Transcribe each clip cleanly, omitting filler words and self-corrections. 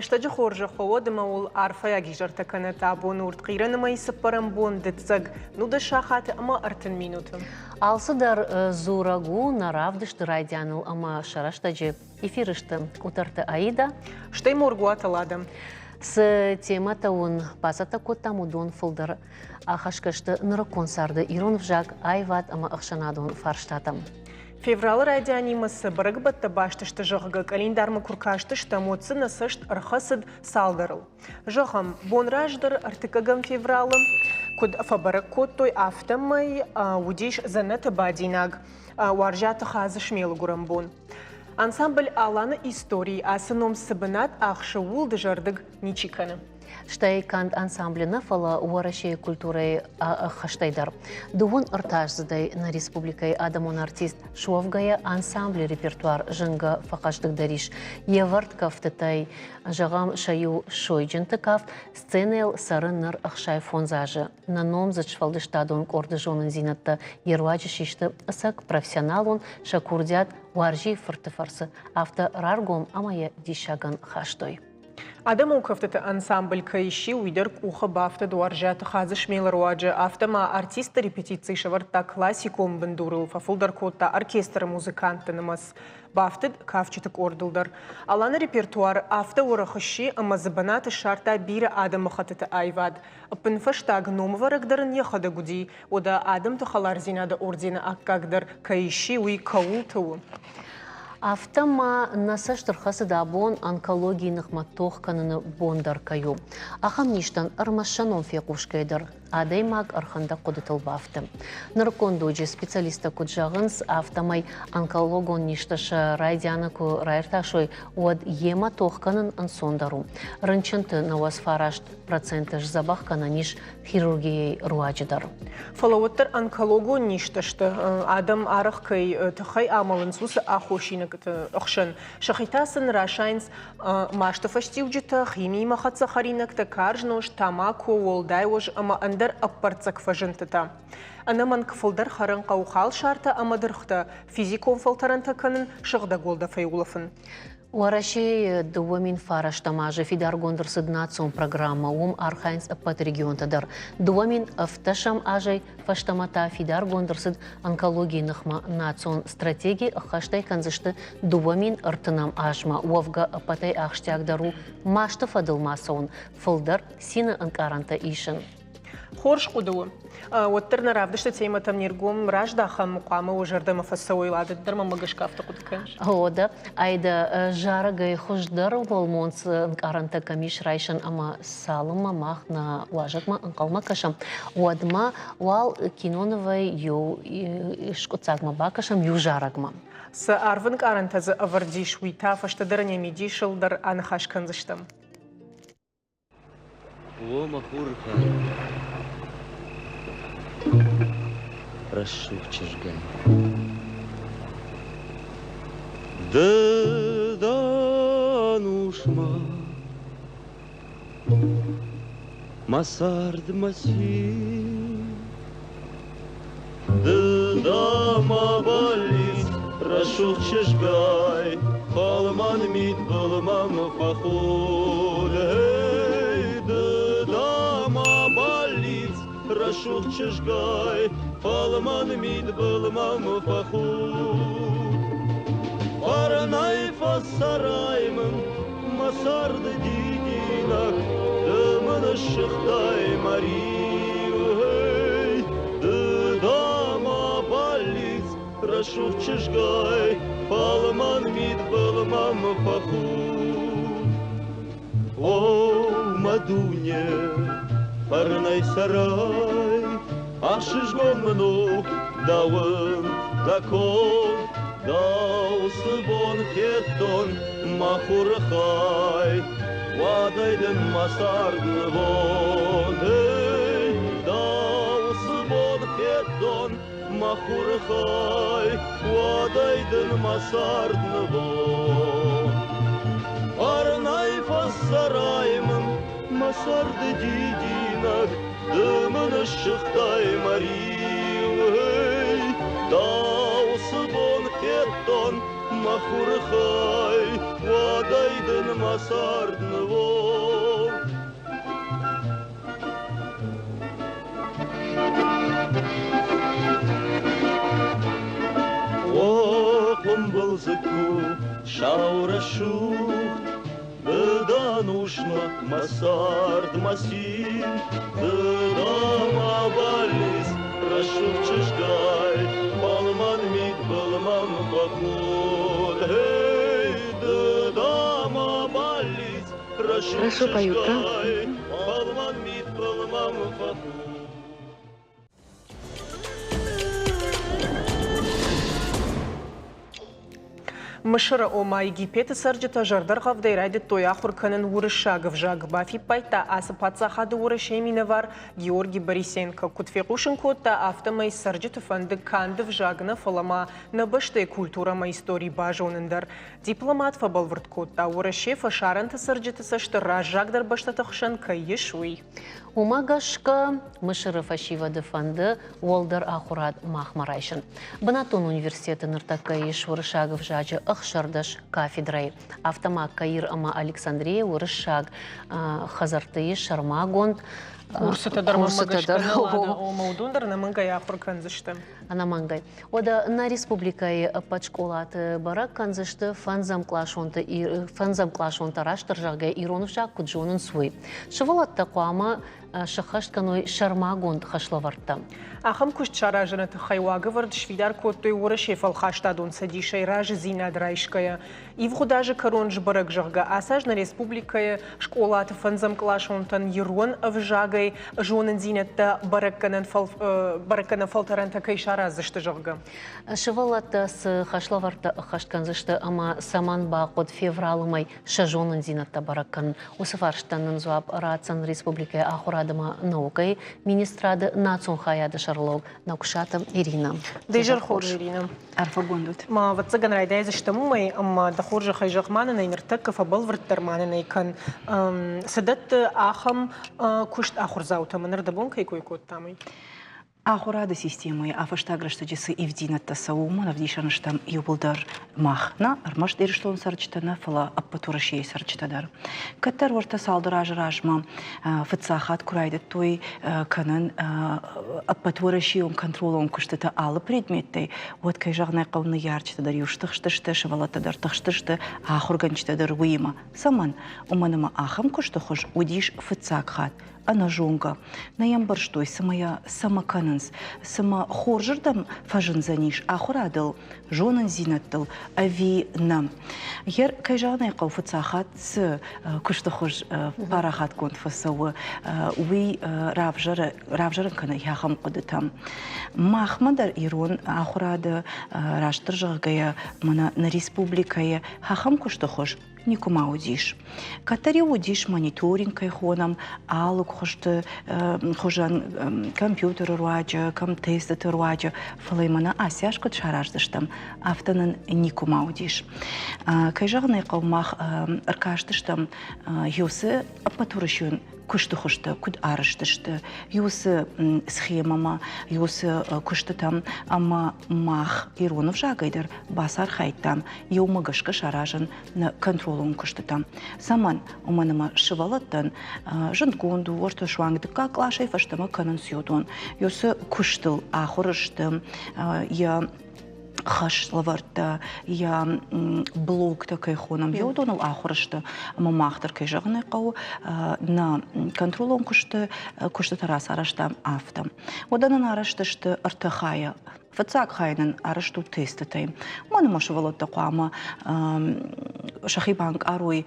Рӕстӕджы хорзӕх фӕуӕд ӕмӕ уыл арфӕйаг изӕртӕ кӕнӕт абоны ӕртхъирӕны мӕйы цыппӕрӕм бон дыццӕг, 19 сахаты ӕмӕ 30 минуты. Алцыдӕр дзурӕг у нӕ равдысты райдианыл ӕмӕ сӕ рӕстӕджы эфиры сты Къутӕрты Аида, стӕй Моргуаты Лада. Цы темӕтӕ уын бацӕттӕ кодтам, уыдон фылдӕр ахӕсгӕ сты нырыккон царды ирон ӕвзаг, аивад ӕмӕ ӕхсӕнадон фарстатӕм. Февралы райдианимӕ цы бӕрӕгбӕттӕ баст сты, зӕгъгӕ, къӕлиндармӕ куы ркастыстӕм, уӕд дзы нӕ цӕст ӕрхӕцыд цалдӕрыл. Зӕгъӕм, бон раздӕр, ӕртыккӕгӕм февралы, куыд фӕбӕрӕг кодтой, афтӕмӕй уыдис дзӕнӕты бадинаг Уарзиаты Хадзысмелы гуырӕн бон. Ансамбль Аланы историйы ацы ном цы бынат ахсы, ууыл дызӕрдыг ничи кӕны. Стӕй канд ансамблы нӕ, фӕлӕ Уӕрӕсейы культурӕйы ӕххӕстӕй дӕр. Дыууын ӕртӕаздзыдӕй нӕ республикӕйы адӕмон артист суӕвгӕйӕ ансамблы репертуар зынгӕ фӕхъӕздыгдӕр ис. Йе вӕрд кӕфтытӕй, зӕгъӕм, сӕ иу Сойджынты кафт сценӕйыл цӕры ныр 65 азы. Нӕ номдзыд сфӕлдыстадон къорды зонындзинӕдтӕ йе руаджы систы ӕцӕг профессионалон, сӕ курдиат Уарзийы фырты фӕрцы афтӕ раргом ӕмӕ йӕ диссагӕн хастой. Адӕмон кӕфтыты ансамбль кӕй сси, уый дӕр къухы бафтыд Уарзиаты Хадзысмелы руаджы. Афтӕ ма артистты репетици сӕвӕрдта классикон бындурыл, фӕфылдӕр кодта оркестры музыкантты нымӕц. Бафтыд кафджыты къордыл дӕр. Аланы репертуар афтӕ уӕрӕх сси, ӕмӕ дзы бынат ссардта бирӕ адӕмыхӕттыты аивад. Ӕппынфӕстаг номвӕрӕг дӕр ын йӕхӕдӕг уыди, уӕдӕ адӕмты хӕлардзинады ордены аккаг дӕр кӕй сси, уый кӕуылты у? Афтӕ ма нӕ цӕст ӕрхӕцыд абон онкологийы ныхмӕ тох кӕныны бон дӕр кӕй у. Ахӕм низтӕн ӕрмӕст сӕ ном фехъусгӕйӕ дӕр адӕймаг ӕрхӕндӕг хъуыдытыл бафты. Нырыккон дуджы специалисттӕ куыд зӕгъынц, афтӕмӕй онкологон низтӕ сӕ райдианы куы раиртасой, уӕд йемӕ тох кӕнын ӕнцондӕр у. Рынчынты 99% сдзӕбӕх кӕнӕн ис хирургийы руаджы дӕр. Фӕлӕ уӕддӕр онкологон низтӕ сты, адӕм арӕх кӕй тыххӕй амӕлынц, уыцы аххосинӕгты хсӕн. Сӕхи та сын расайынц масты фӕстиуджытӕ, химиимӕ хӕццӕ хӕринӕгтӕ, карз нозт, тамако, уӕлдай уӕз ӕмӕ ӕндӕр ӕппӕрццӕг фӕзындтытӕ. Ӕнӕмӕнг фылдӕр хӕрын хъӕуы халсартӕ ӕмӕ дыргътӕ, физикон фӕлтӕрӕнтӕ кӕнын, сыгъдӕг уӕлдӕфӕй улӕфын. Уӕрӕсейы 2009 азы фидаргонд ӕрцыд национ программӕ, уым архайынц ӕппӕт регионтӕ дӕр. 2017 азӕй фӕстӕмӕ та фидаргонд ӕрцыд онкологийы ныхмӕ национ стратеги ӕххӕстӕй кӕндзысты 2030 азмӕ. Уӕвгӕ ӕппӕтӕй ахсджиагдӕр у масты фӕдыл ма цӕуын, фылдӕр цины ӕнкъарӕнтӕ исын. Хорз хъуыды у. Уӕддӕр нӕ равдысты темӕтӕм не ргом раздахӕм, хъуамӕ уӕ зӕрдӕмӕ фӕцӕуой, ладӕ дӕр мӕм гӕсгӕ афтӕ хъуыды кӕныс. О, айда зарӕгӕй хуыздӕр уӕлмонц ӕнкъарӕнтӕ кӕм ис райсӕн ӕмӕ цалынмӕ мах нӕ уазӕгмӕ ӕнхъӕлмӕ кӕсӕм, уӕдмӕ уал кинонывӕй иу скъуыддзагмӕ бакӕсӕм иу зарӕгмӕ. Цы арвӕнкъарӕнтӕ дзы ӕвӕрд ис, уый та фӕстӕдӕр не мидисыл дӕр аныхас кӕндзыстӕм. О, мӕ хуры хай, рӕсугъд чызгай. Ды дӕ ӕнусмӕ мӕ цард, мӕ цин. Ды дӕ мӕ бӕллиц, рӕсугъд чызгай, фӕлмӕн мидбыл мӕм фӕхуд. Эй, ды дӕ мӕ бӕллиц, рӕсугъд чызгай, фӕлмӕн мидбыл мӕм фӕхуд. Фӕрнӕй фӕцӕрай мын мӕ царды дидинӕг, ды мын ссыгътай мӕ риуӕй. Ды дӕ мӕ бӕллиц, рӕсугъд чызгай, фӕлмӕн мидбыл мӕм фӕхуд. О, мӕ дуне, фӕрнӕй цӕрай, ӕхсызгон мын у дӕуӕн дӕ ком. Дӕу цы бон федтон, мӕ хуры хай, уӕдӕй дын мӕ цард нывонд. Эй, дӕу цы бон федтон, мӕ хуры хай, уӕдӕй дын мӕ цард нывонд. Фӕрнӕй фӕцӕрай мын мӕ царды дидинӕг, ды мын ссыгътай мӕ риу. Эй, дӕу цы бон федтон, мӕ хуры хай, уӕдӕй дын мӕ цард нывонд. О, хъуымбыл дзыкку, сау рӕсугъд, ды дӕ ӕнусмӕ мӕ цард, мӕ цин, ды дӕ мӕ бӕллиц, рӕсугъд чызгай, фӕлмӕн мидбыл мӕм фӕхуд. Эй, ды дӕ мӕ бӕллиц, Хорошо поют, правда? Фӕлмӕн мидбыл мӕм фӕхуд. Мысыры, ома Египеты цӕрджытӕ зӕрдӕргъӕвдӕй райдыдтой ахуыр кӕнын уырыссаг ӕвзаг, бафиппайдта ацы паддзахады Уӕрӕсейы минӕвар Георгий Борисенко. Куыд фехъусын кодта, афтӕмӕй цӕрджыты фӕнды канд ӕвзаг нӕ, фӕлӕ ма нӕ бӕстӕйы культурӕ ӕмӕ истори базонын дӕр. Дипломат фӕбӕлвырд кодта, Уӕрӕсе фӕсарӕнты цӕрджыты цӕсты раззагдӕр бӕстӕты хсӕн кӕй ис, уый. Уымӕ гӕсгӕ Мысыры фӕсивӕды фӕнды уӕлдӕр ахуырад махмӕ райсын. Бынӕттон университеты ныртӕккӕ ис уырыссаг ӕвзаджы 16 кафедрӕйы. Афтӕ ма Каир ӕмӕ Александрийы уырыссаг хӕдзӕртты ис сӕрмагонд курсытӕ дӕр, курсытӕ дӕр. Ома уыдон дӕр ӕнӕмӕнгӕй ахуыр кӕндзысты. Ӕнӕмӕнгӕй. Уӕдӕ нӕ республикӕйы ӕппӕт скъолаты бӕрӕг кӕндзысты фӕндзӕмкъласонты, фӕндзӕмкъласонтӕ растдӕр зӕгъгӕ, ирон ӕвзаг куыд зонынц, уый. Сывӕллӕттӕ хъуамӕ сӕххӕст кӕной сӕрмагонд хӕслӕвӕрдтӕ. Ахӕм куыст саразыны тыххӕй уагӕвӕрд сфидар кодтой Уӕрӕсейы фӕлхастадон цӕдисӕй разыдзинад райсгӕйӕ. Ивгъуыд азы кӕрон сбӕрӕг, зӕгъгӕ, ацы аз нӕ республикӕйы скъолаты фӕндзӕмкъласонтӕн ирон ӕвзагӕй зонындзинӕдтӕ бӕрӕггӕнӕн бӕрӕггӕнӕн фӕлтӕрӕнтӕ кӕй сараздзысты, зӕгъгӕ. Сывӕллӕттӕ цы хӕслӕвӕрдтӕ ӕххӕст кӕндзысты ӕмӕ цӕмӕн бахъуыд февралы мӕй сӕ зонындзинӕдтӕ бӕрӕг кӕнын, уыцы фарстӕн нын дзуапп ратдзӕн республикӕйы ахуырад ӕмӕ наукӕйы министрады национ хайады сӕргълӕууӕг Нӕкуысаты Иринӕ. Де зӕр хорз, Иринӕ. Арфӕгонд ут. Ма, ӕвӕццӕгӕн, райдайдзыстӕм уымӕй, ӕмӕ дӕ хорзӕхӕй зӕгъ, ма нын ӕй ныртӕккӕ фӕбӕлвырддӕр ма нын ӕй кӕн. Цы дӕтты ахӕм куыст ахуырдзаутӕм, ныр дӕ бон кӕй кой кодтам, уый? Ахуырады системӕйы а-фӕстаг рӕстӕджы цы ивддзинӕдтӕ цӕуы, уымӕн ӕвдисӕн стӕм иууылдӕр мах нӕ, ӕрмӕст Ирыстоны цӕрджытӕ нӕ, фӕлӕ ӕппӕт Уӕрӕсейы цӕрджытӕ дӕр. Кӕддӕр уӕртӕ цалдӕр азы размӕ фыццаг хатт куы райдыдтой кӕнын ӕппӕтуӕрӕсейон контролон куыстытӕ алы предметтӕй, уӕд, кӕй зӕгъын ӕй хъӕуы, ныййарджытӕ дӕр иу стыхстысты, сывӕллӕттӕ дӕр тыхстысты, ахуыргӕнджытӕ дӕр уыимӕ. Цӕмӕн? Уымӕн ӕмӕ ахӕм куысты хуыз уыдис фыццаг хатт ӕнӕзонгӕ. Нӕ йӕ ӕмбӕрстой, цымӕ йӕ цӕмӕ кӕнынц, цымӕ хорзырдӕм фӕзындзӕнис ахуырадыл, зонындзинӕдтыл ӕви нӕ. Йер, кӕй зӕгъын ӕй хъӕуы, фыццаг хатт цы куысты хуыз парахатгонд фӕцӕуы, уый равзӕры, равзӕрын кӕны ахӕм хъуыдытӕ. Махмӕ дӕр ирон ахуырады, растдӕр зӕгъгӕйӕ, мӕнӕ нӕ республикӕйы ахӕм куысты хуыз никуыма уыдис. Кӕддӕр-иу уыдис мониторинг кӕй хонӕм, алы хуызты хуызӕн компьютеры руаджы, кӕм тестыты руаджы, фӕлӕ мӕнӕ ацы аз куыд сараздзыстӕм, афтӕ нын никуыма уыдис. Кӕй зӕгъын ӕй хъӕуы, мах ӕркастыстӕм уыцы ӕппӕтуӕрӕсеон куысты хуызтӕ куыд арӕзт сты, уыцы схемӕмӕ, уыцы куыстытӕм ӕмӕ мах ирон ӕвзагӕй дӕр бацархайдтам иумӕ гӕсгӕ саразын нӕ контролон куыстытӕ. Цӕмӕн? Уымӕн ӕмӕ сывӕллӕттӕн зындгонд у, уӕртӕ суанг дыккаг къласӕй фӕстӕмӕ кӕнынц уыдон. Уыцы куыстыл ахуыр сты йӕ хӕслӕвӕрдтӕ, йӕ блогтӕ кӕй хонӕм, йӕ уыдоныл ахуыр сты. Ӕмӕ мах дӕр, кӕй зӕгъын ӕй хъӕуы, нӕ контролон куысты куыстытӕ рацарӕзтам афтӕ. Уӕдӕ нын арӕзт сты ӕртӕ хайӕ. Фыццаг хай нын арӕзт у тестытӕй. Уымӕн ӕмӕ сывӕллӕттӕ хъуамӕ сӕхи банкъарой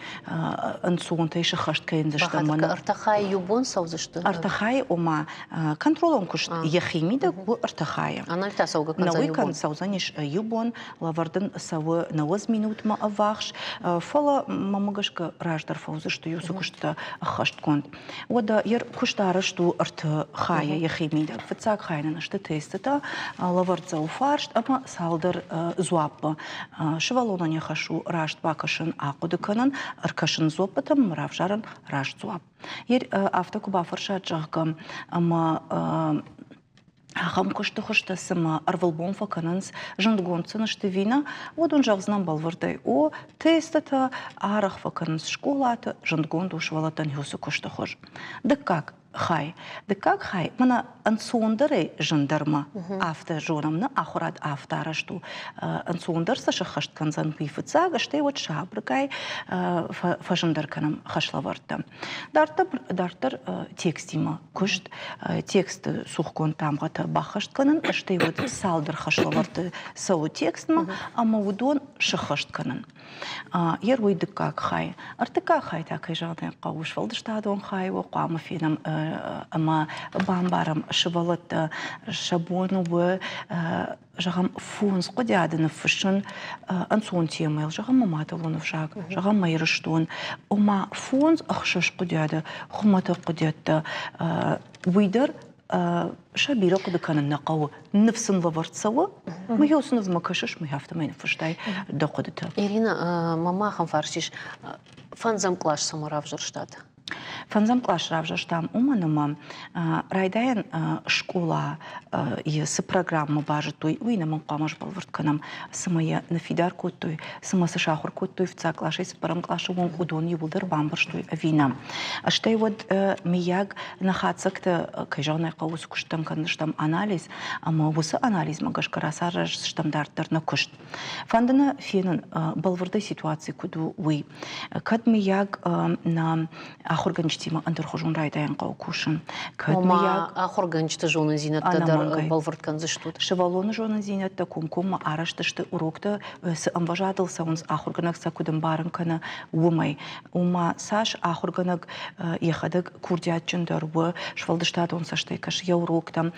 ӕнцонтӕй сӕххӕст кӕндзысты. Ӕртӕ хайы иу бон цӕудзысты? Ӕртӕ хайы, ома контролон куыст йӕхи мидӕг у ӕртӕ хайы. Аналитӕ цӕугӕ кӕндзӕн иу бон? Цӕудзӕнис иу бон, лӕвӕрд ын цӕуы 90 минутмӕ ӕввахс, фӕлӕ мӕмӕ гӕсгӕ раздӕр фӕуыдзысты уыцы куыстытӕ ӕххӕстгонд. Уӕдӕ йӕ куыст арӕзт у ӕртӕ хайӕ йӕхи мидӕг. Фыццаг хайы нын сты тестытӕ, лӕвӕрд цӕуы фарст ӕмӕ цалдӕр дзуаппы. Сывӕллонӕн йӕ хӕс у раст бакӕсын, ахъуыды кӕнын, ӕркӕсын дзуаппытӕм ӕмӕ равзарын раст дзуапп. Афтӕ куы бафӕрсат, зӕгъгӕ, ӕмӕ Ахӕм куысты хуызтӕ цыма ӕрвылбон фӕкӕнынц, зындгонд сын сты ӕви нӕ, уыдон зӕгъдзынӕн бӕлвырдӕй: о, тестытӕ арӕх фӕкӕнынц скъолаты, зындгонд у сывӕллӕттӕн уыцы куысты хуыз. Дыккаг хай. Дыккаг хай мӕнӕ ӕнцондӕрӕй зындӕрмӕ афтӕ зонӕм, нӕ ахуырад афтӕ арӕзт у. Ӕнцондӕр сӕ сӕххӕст кӕндзӕн уый фыццаг, стӕй уӕд сабыргай фӕзындӕр кӕнӕм хӕслӕвӕрдтӕ. Дарддӕр текстимӕ куыст, тексты цухгонд дамгъӕтӕ баххӕст кӕнын, стӕй уӕд цалдӕр хӕслӕвӕрды цӕуы текстмӕ ӕмӕ уыдон сыххӕст кӕнын. Йе уый дыккаг хай. Ӕртыккаг хай та, кӕй зӕгъын ӕй хъӕуы, сфӕлдыстадон хай у, хъуамӕ фенӕм ӕмӕ бамбарӕм сывӕллӕттӕ сӕ бон у зӕгъӕм, фондз хъуыдиады ныффыссын ӕнцон темӕйыл, зӕгъӕм, мӕ мадӕлон ӕвзаг, зӕгъӕм, мӕ Ирыстон, ома фондз-ӕхсӕз хъуыдиады, хуымӕтӕг хъуыдиӕдтӕ, уый дӕр сӕ бирӕ хъуыды кӕнын нӕ хъӕуы. Ныв сын лӕвӕрд цӕуы, мӕ уыцы нывмӕ кӕсыс, мӕ афтӕмӕй ныффыстай дӕ хъуыдытӕ. Ирина, мӕ махӕн фарст ис, фӕндзӕм кълас цӕмӕ равзӕрстат? Фӕндзӕм кълас равзӕрстам уымӕн, ӕмӕ райдайӕн скъолайы цы программӕ базыдтой, уый нӕмӕнг хъуамӕ сбӕлвырд кӕнӕм, цымӕ йӕ ныффидар кодтой, цымӕ цы сахуыр кодтой фыццаг къласӕй цыппӕрӕм къласы онг, уыдон иууылдӕр бамбӕрстой ӕви нӕ. Стӕй уӕд, мыййаг, нӕ хатдзӕгтӕ, кӕй зӕгъын ӕй хъӕуы, уыцы куыстӕн кӕндзыстӕм анализ, ӕмӕ уыцы анализмӕ гӕсгӕ рацараздзыстӕм дарддӕр нӕ куыст. Фӕнды нӕ фенын, бӕлвырдӕй ситуаци куыд у, уый. Кӕд, мыййаг, нӕ ахуыргӕнджытимӕ ӕндӕрхуызон райдайӕн хъӕуы кусын. Кӕд, мыййаг, ахуыргӕнджыты зонындзинӕдтӕ дӕр бӕлвырд кӕндзыстут? Сывӕллоны зонындзинӕдтӕ комкоммӕ арӕзт сты уроктӕ цы ӕмвӕзадыл цӕуынц, ахуыргӕнӕг сӕ куыд ӕмбарын кӕны, уымӕй. Ома цас ахуыргӕнӕг йӕхӕдӕг курдиатджындӕр у, сфӕлдыстадон цӕстӕй кӕсы йӕ уроктӕм,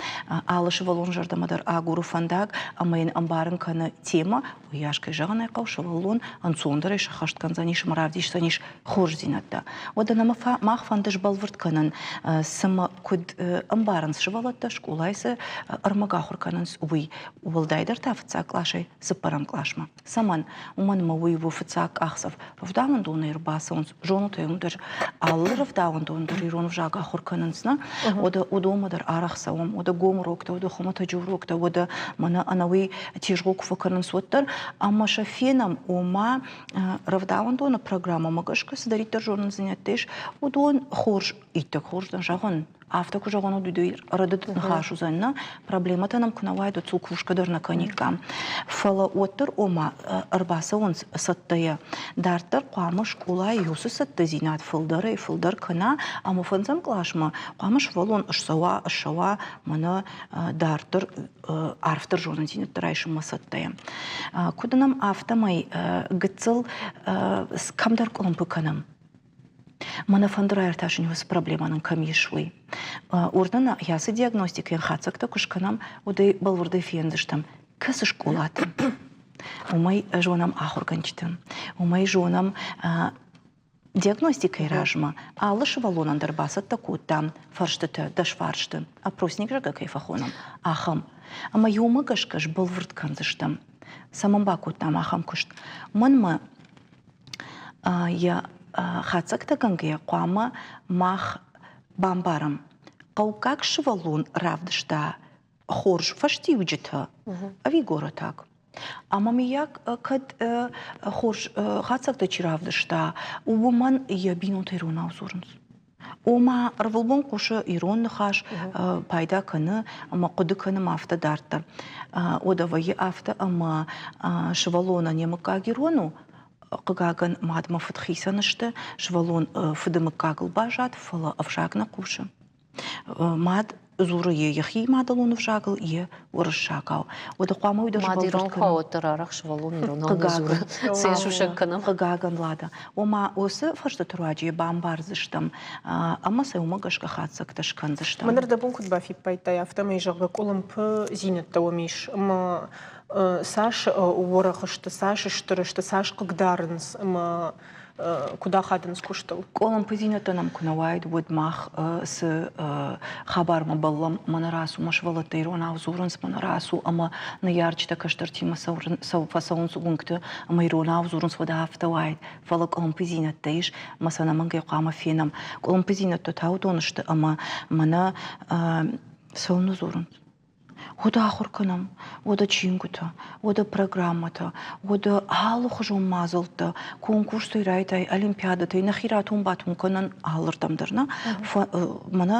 алы сывӕллоны зӕрдӕмӕ дӕр агуры фӕндаг ӕмӕ йын ӕмбарын кӕны темӕ, уыйас, кӕй зӕгъын ӕй хъӕуы, сывӕллон ӕнцондӕрӕй сӕххӕст кӕндзӕнис ӕмӕ равдисдзӕнис хорздзинӕдтӕ. Уӕдӕ нӕ мах фӕнды сбӕлвырд кӕнын, цымӕ куыд ӕмбарынц сывӕллӕттӕ, скъолайы цы ӕрмӕг ахуыр кӕнынц, уый. Уӕлдайдӕр та фыццаг къласӕй цыппӕрӕм къласмӕ. Цӕмӕн? Уымӕн ӕмӕ уый у фыццаг къахдзӕф. Рӕвдауӕндонӕй ӕрбацӕуынц, зонут ӕй, уым дӕр алы рӕвдауӕндон дӕр ирон ӕвзаг ахуыр кӕнынц, нӕ? Уӕдӕ уыдонмӕ дӕр арӕх цӕуӕм, уӕдӕ гом уроктӕ, уӕдӕ хуымӕтӕджы уроктӕ, уӕдӕ мӕнӕ ӕнӕуый тезгъо куы фӕкӕнынц, уӕддӕр. Ӕмӕ сӕ фенӕм, ома рӕвдауӕндоны программӕмӕ гӕсгӕ цыдӕриддӕр зонындзинӕдтӕ ис, уыдон хорз, иттӕг хорз дӕн зӕгъын, афтӕ куы зӕгъон, уӕд уый рӕдыд ныхас уыдзӕн, нӕ? Проблемӕтӕ нӕм куы нӕ уаид, уӕд сыл кусгӕ дӕр нӕ кӕниккам. Фӕлӕ уӕддӕр, ома, ӕрбацӕуынц цӕттӕйӕ. Дарддӕр хъуамӕ скъолайы уыцы цӕттӕдзинад фылдӕрӕй-фылдӕр кӕна ӕмӕ фӕндзӕм къласмӕ хъуамӕ сывӕллон ссӕуа, ссӕуа мӕнӕ дарддӕр арфдӕр зонындзинӕдтӕ райсынмӕ цӕттӕйӕ. Куыд нӕм афтӕмӕй гыццыл кӕмдӕр къуылымпы кӕнӕм. Мӕнӕ фӕнды раиртасын уыцы проблемӕ нын кӕм ис, уый. Уырны нӕ, ацы диагностикӕйӕн хатдзӕгтӕ куы скӕнӕм, уӕд ӕй бӕлвырдӕй фендзыстӕм, кӕцы скъолаты. Уымӕй зонӕм ахуыргӕнджыты, уымӕй зонӕм диагностикӕйы размӕ алы сывӕллонӕн дӕр бацӕттӕ кодтам фӕрстытӕ, дӕс фарсты, опросник, зӕгъгӕ, кӕй фӕхонӕм, ахӕм. Ӕмӕ иумӕ гӕсгӕ сбӕлвырд кӕндзыстӕм, цӕмӕн бакодтам ахӕм куыст. Мӕнмӕ йӕ хатдзӕгтӕгӕнгӕйӕ хъуамӕ мах бамбарӕм, хъӕуккаг сывӕллон равдыста хорз фӕстиуджытӕ ӕви горӕтаг. Ӕмӕ мыййаг кӕд хорз хатдзӕгтӕ чи равдыста, уымӕн йӕ бинонтӕ иронау дзурынц. Ома ӕрвылбон хъусы ирон ныхас, пайда кӕны ӕмӕ хъуыды кӕны ма афтӕ дарддӕр. Уӕдӕ вӕййы афтӕ, ӕмӕ сывӕллонӕн йӕ мыггаг ирон у, хъыгагӕн, мадмӕ фыд хицӕн сты, сывӕллон фыды мыггагыл баззад, фӕлӕ ӕвзаг нӕ хъусы. Мад дзуры йе йӕхи мадӕлон ӕвзагыл, йе уырыссагау. Уӕдӕ хъуамӕ уый дӕр Мад ирон хъӕуӕддӕр арӕх сывӕллон иронау нӕ дзуры. Цы йӕ сусӕг кӕнӕм? Хъыгагӕн, Лада. Ома уыцы фӕрстыты руаджы йӕ бамбардзыстӕм ӕмӕ сӕ уымӕ гӕсгӕ хатдзӕгтӕ скӕндзыстӕм. Мӕн ӕрдӕбон куыд бафиппайдтай, афтӕмӕй, зӕгъгӕ, къуылымпыдзинӕдтӕ уым ис ӕмӕ цас уӕрӕх сты, цас стыр сты, цас хъыгдарынц ӕмӕ куыд ахадынц куыстыл? Къуылымпыдзинӕдтӕ нӕм куы нӕ уаид, уӕд мах цы хабармӕ бӕллӕм, мӕнӕ рацу, мӕ сывӕллӕттӕ иронау дзурынц, мӕнӕ рацу ӕмӕ ныййарджытӕ кӕстӕртимӕ фӕцӕуынц уынгты ӕмӕ иронау дзурынц, уӕд афтӕ уаид. Фӕлӕ къуылымпыдзинӕдтӕ ис, ӕмӕ сӕ ӕнӕмӕнгӕй хъуамӕ фенӕм. Къуылымпыдзинӕдтӕ та уыдон сты, ӕмӕ мӕнӕ цӕуылнӕ дзурынц? Уӕдӕ ахуыр кӕнӕм, уӕдӕ чингуытӕ, уӕдӕ программӕтӕ, уӕдӕ алыхуызон мадзӕлттӕ, конкурстӕй райдай, олимпиадӕтӕй нӕхи ратон-батон кӕнӕн алырдӕм дӕр нӕ, мӕнӕ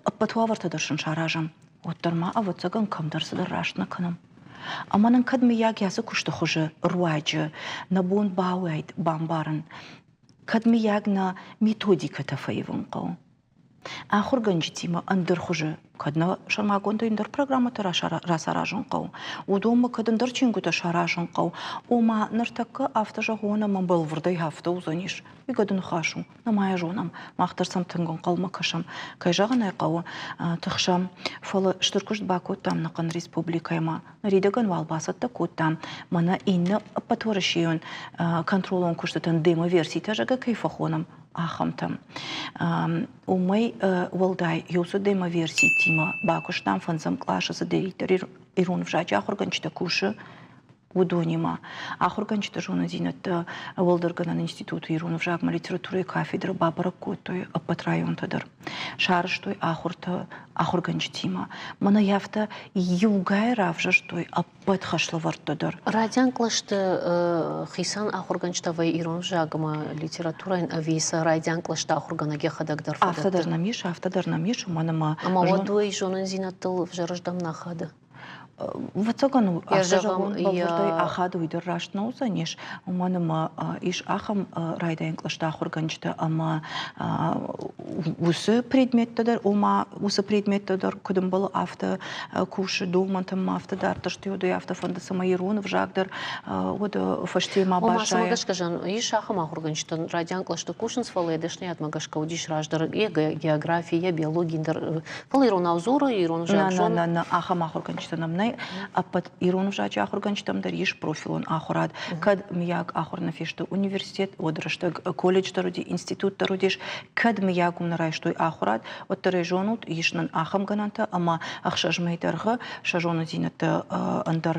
ӕппӕт уавӕртӕ дӕр сын саразӕм, уӕддӕр ма, ӕвӕццӕгӕн, кӕмдӕр цыдӕр раст нӕ кӕнӕм. Ӕмӕ нын кӕд мыййаг ацы куысты хуызы руаджы нӕ бон бауайд бамбарын, кӕд мыййаг нӕ методикӕтӕ фӕивын хъӕуы. Ахуыргӕнджытимӕ ӕндӕр хуызы, кӕд нӕ сӕрмагондӕй ӕндӕр программӕтӕ рацаразын хъӕуы, уыдонмӕ кӕд ӕндӕр чингуытӕ саразын хъӕуы, ома ныртӕккӕ афтӕ зӕгъон ӕмӕ бӕлвырдӕй афтӕ уыдзӕнис, уый гӕды ныхас у, нӕма йӕ зонӕм, мах дӕр сӕм тынг ӕнхъӕлмӕ кӕсӕм. Кӕй зӕгъын ӕй хъӕуы, тыхсӕм, фӕлӕ стыр куыст бакодтам нӕхъӕн республикӕимӕ. Ныридӕгӕн уал бацӕттӕ кодтам мӕнӕ иннӕ ӕппӕтуӕрӕсейон контролон куыстытӕн демо-верситӕ, зӕгъгӕ, кӕй фӕхонӕм, ахӕмтӕм. Уымӕй уӕлдай иу демо-верситимӕ бакуыстам фӕндзӕм къласы цыдӕриддӕр ирон ӕвзаджы ахуыргӕнджытӕ кусы, уыдонимӕ. Ахуыргӕнджыты зонындзинӕдтӕ уӕлдӕргӕнӕн институты ирон ӕвзагмӕ литературӕйы кафедрӕ бабӕрӕг кодтой ӕппӕт районтӕ дӕр. Сарӕзтой ахуыртӕ ахуыргӕнджытимӕ. Мӕнӕ афтӕ иугай равзӕрстой ӕппӕт хӕслӕвӕрдтӕ дӕр. Райдиан кълӕсты хицӕн ахуыргӕнджытӕ вӕййы ирон ӕвзагмӕ литературӕйӕн ӕви сӕ райдиан кълӕсты ахуыргӕнӕг йӕхӕдӕг дӕр фӕдӕтты? Афтӕ дӕр нӕм ис, афтӕ дӕр нӕм ис, уымӕн ӕмӕ... Ӕмӕ уӕд уый зонындзинӕдтыл ӕвзӕрыздӕм нӕ ахады? Ӕвӕццӕгӕн, афтӕ зӕгъон, бӕлвырдӕй ахады уый дӕр раст нӕ уыдзӕнис, уымӕн ӕмӕ ис ахӕм райдайӕн кълӕсты ахуыргӕнджытӕ ӕмӕ уыцы предметтӕ дӕр, ома уыцы предметтӕ дӕр куыд ӕмбӕлы, афтӕ кусы, домӕнтӕм ма афтӕ дарддӕр сты, уӕд афтӕ фӕнды, цӕмӕй ирон ӕвзаг дӕр уӕд фӕстейы ма баззайа. Ома, цӕмӕ гӕсгӕ зӕгъын, ис ахӕм ахуыргӕнджытӕн райдиан кълӕсты кусынц, фӕлӕ йӕ дӕсныйадмӕ гӕсгӕ уыдис раздӕр йӕ географи, йӕ биологи дӕр. Фӕлӕ иронау дзуры, ирон ӕвзаг зоны. Нӕ, нӕ, нӕ, ахӕм ахуыргӕнджытӕ нӕм нӕй. Ӕппӕт ирон ӕвзаджы ахуыргӕнджытӕм дӕр ис профилон ахуырад. Кӕд, мыййаг, ахуыр нӕ фесты университет, уӕд рӕстӕг колледж дӕр уыди, институт дӕр уыдис. Кӕд, мыййаг, уым нӕ райстой ахуырад, уӕддӕр ӕй зонут, ис нын ахӕм гӕнӕнтӕ, ӕмӕ 6 мӕйы дӕргъы сӕ зонындзинӕдтӕ ӕндӕр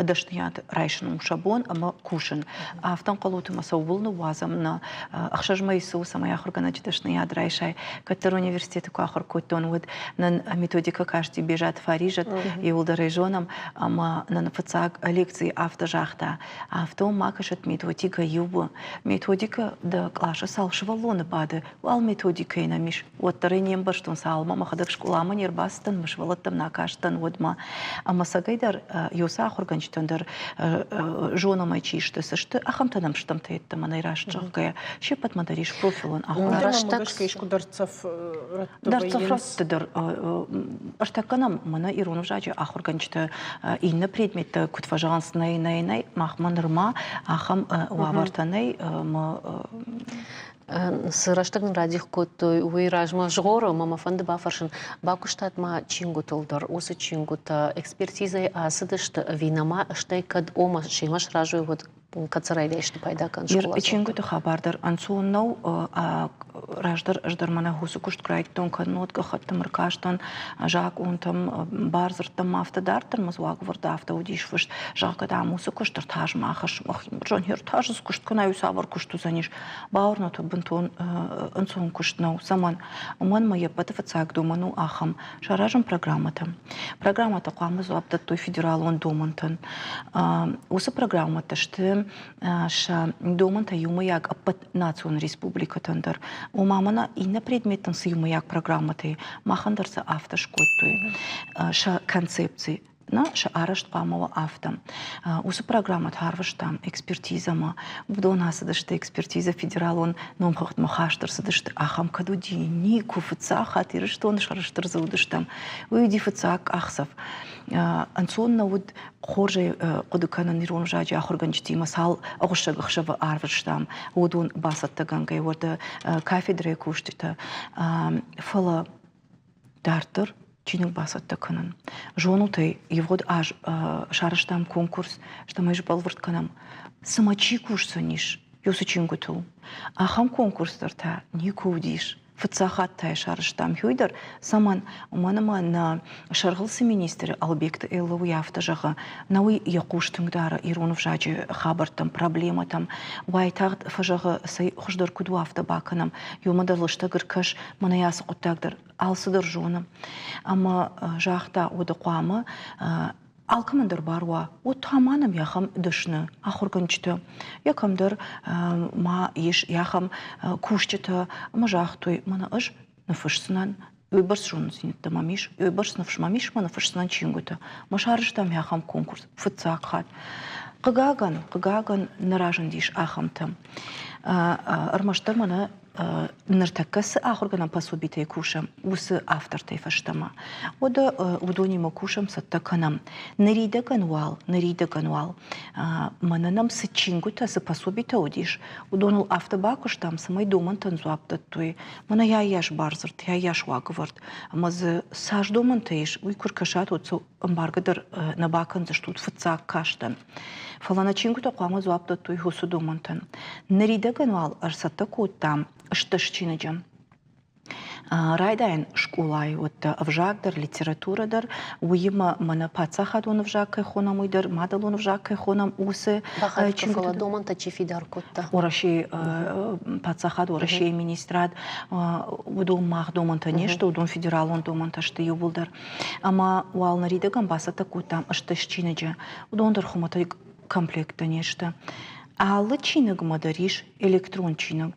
дӕсныйад райсын у сӕ бон ӕмӕ кусын. Афтӕ ӕнхъӕлут ӕмӕ сӕ ууыл ныууадзӕм нӕ 6 мӕйы цы у, цӕмӕй ахуыргӕнӕджы дӕсныйад райсай. Кӕддӕр университеты куы ахуыр кодтон, уӕд нын методикӕ касти Бежаты Фаризӕт, иууылдӕр ӕй зонӕм, ӕмӕ нын фыццаг лекцийы афтӕ загъта, афтӕ ма кӕсӕт методикӕ иу у. Методикӕ дӕ къласы цал сывӕллоны бады, уал методикӕйы нӕм ис. Уӕддӕр ӕй не мбӕрстон, цалынмӕ мӕхӕдӕг скъоламӕ не рбацыдтӕн, мӕ сывӕллӕттӕм нӕ кастӕн, уӕдмӕ. Ӕмӕ цӕгӕйдӕр Йосы ахуыргӕнджытӕн дӕр зонӕм ӕй чи сты, цы сты, ахӕмтӕ нӕм стӕмтӕ йеддӕмӕ нӕй раст зӕгъгӕйӕ. Се ппӕтмӕ дӕр ис профилон ахуырад. Рӕстӕг искуы дӕрддзӕф рӕтты Дӕрддзӕф рӕтты дӕр ӕртӕккӕ нӕм мӕнӕ ирон ӕвзаджы ахуыргӕнджытӕ иннӕ предметтӕ куыд фӕзӕгъынц, нӕй, нӕй, нӕй, махмӕ нырма ахӕм уавӕртӕ нӕй. Цы рӕстӕг нын радих кодтой, уый размӕ згъоры ӕмӕ мӕ фӕнды бафӕрсын, бакуыстат ма чингуытыл дӕр, уыцы чингуытӕ экспертизӕйы ацыдысты ӕви нӕма, стӕй кӕд ома семӕ сразы уӕд кӕд сӕ райдайсты пайда кӕнын скъоладзаутӕ? Чингуыты хабар дӕр ӕнцон нӕу. Раздӕр ӕз дӕр мӕнӕ уыцы куыст куы райдыдтон кӕнын, гӕххӕттӕм ӕркастӕн, закъонтӕм, бардзырдтӕм афтӕ дарддӕр мӕ уагӕвӕрд афтӕ уыдис фыст, зӕгъгӕ, дам, уыцы куыст ӕртазмӕ ахӕсс, мӕхи ӕртазы цы куыст кӕнай, уый цавӕр куыст уыдзӕнис. Бауырнут, бынтон ӕнцон куыст нӕу. Цӕмӕн? Уымӕн мӕ ӕппӕты фыццаг домӕн у ахӕм: саразын программӕтӕ. Программӕтӕ хъуамӕ дзуапп дӕттой федералон домӕнтӕн. Уыцы программӕтӕ сты сӕ домӕнтӕ иумӕйаг ӕппӕт национ республикӕтӕн дӕр. Ома мӕнӕ иннӕ предметтӕн цы иумӕйаг программӕтӕ и, махӕн дӕр сӕ афтӕ скодтой сӕ концепци. Нӕ, сӕ арӕзт хъуамӕ уа афтӕ. Уыцы программӕтӕ арвыстам экспертизӕмӕ. Уыдон ацыдысты экспертизӕ федералон номхыгъдмӕ хаст ӕрцыдысты. Ахӕм кӕд уыди, никуы фыццаг хатт Ирыстоны сӕрыстыр дзы уыдыстӕм. Уый уыди фыццаг къахдзӕф. Ӕнцон нӕ уыд хорзӕй хъуыды кӕнын ирон ӕвзаджы ахуыргӕнджытимӕ, цал ӕгъуыссӕг ӕхсӕвы арвыстам, уыдон бацӕттӕгӕнгӕ, уӕдӕ кафедрӕйы кусджытӕ. Фӕлӕ дарддӕр чиныг бацӕттӕ кӕнын. Зонут ӕй, ивгъуыд аз сарӕзтам конкурс, стӕмӕй сбӕлвырд кӕнӕм, цымӕ чи кусдзӕнис уыцы чингуытыл. Ахӕм конкурс дӕр та никуы уыдис. Фыццаг хатт та йӕ сарӕзтам уый дӕр. Цӕмӕн? Уымӕн ӕмӕ нӕ сӕргъыл цы министр Албегты Эллӕ уый афтӕ зӕгъы, нӕ уый йӕ хъус тынг дары ирон ӕвзаджы хабӕрттӕм, проблемӕтӕм. Уайтагъд фӕзӕгъы, цӕй хуыздӕр куыд у, афтӕ бакӕнӕм. Иумӕ дӕр лыстӕг ӕркӕс, мӕнӕ ацы хъуыддаг дӕр алцыдӕр зоны. Ӕмӕ загъта, уӕдӕ хъуамӕ алкӕмӕн дӕр бар уа, уӕд та ма нӕм ахӕм дӕсны ахуыргӕнджытӕ, йӕ кӕмдӕр ма ис ахӕм кусджытӕ, ӕмӕ загътой, мӕнӕ ӕз ныффысдзынӕн, уыйбӕрц зонындзинӕдтӕ мӕм ис, уыйбӕрц ныфс мӕм ис, мӕ ныффысдзынӕн чингуытӕ. Мӕ сарӕзтам ахӕм конкурс фыццаг хатт. Хъыгагӕн, хъыгагӕн, нӕ разындис ахӕмтӕ. Ӕрмӕстдӕр мӕнӕ ныртӕккӕ цы ахуыргӕнӕн пособитӕй кусӕм, уыцы автортӕй фӕстӕмӕ. Уӕдӕ уыдонимӕ кусӕм, цӕттӕ кӕнӕм. Ныридӕгӕн уал, ныридӕгӕн уал, мӕнӕ нӕм цы чингуытӕ, цы пособитӕ уыдис, уыдоныл афтӕ бакуыстам, цӕмӕй домӕнтӕн дзуапп дӕттой. Мӕнӕ йайас бардзырд, йайас уагӕвӕрд, ӕмӕ дзы цас домӕнтӕ ис, уый куы ркӕсат, уӕд сыл ӕмбаргӕ дӕр нӕ бакӕндзыстут фыццаг кастӕн. Фӕлӕ нӕ чингуытӕ хъуамӕ дзуапп дӕттой уыцы домӕнтӕн. Ныридӕгӕн уал ӕрцӕттӕ кодтам стыр чиныджы. Райдайӕн скъолайы уӕдта ӕвзаг дӕр, литературӕ дӕр, уыимӕ мӕнӕ паддзахадон ӕвзаг кӕй хонӕм, уый дӕр, мадӕлон ӕвзаг кӕй хонӕм, уыцы чингуытӕ. Фӕлӕ домӕнтӕ чи фидар кодта? Уӕрӕсейы паддзахад, Уӕрӕсейы министрад, уыдон мах домӕнтӕ не сты, уыдон федералон домӕнтӕ сты иууылдӕр. Ӕмӕ уал ныридӕгӕн бацӕттӕ кодтам стыр чиныджы. Уыдон дӕр хуымӕтӕг комплекттӕ не сты. Алы чиныгмӕ дӕр ис электрон чиныг.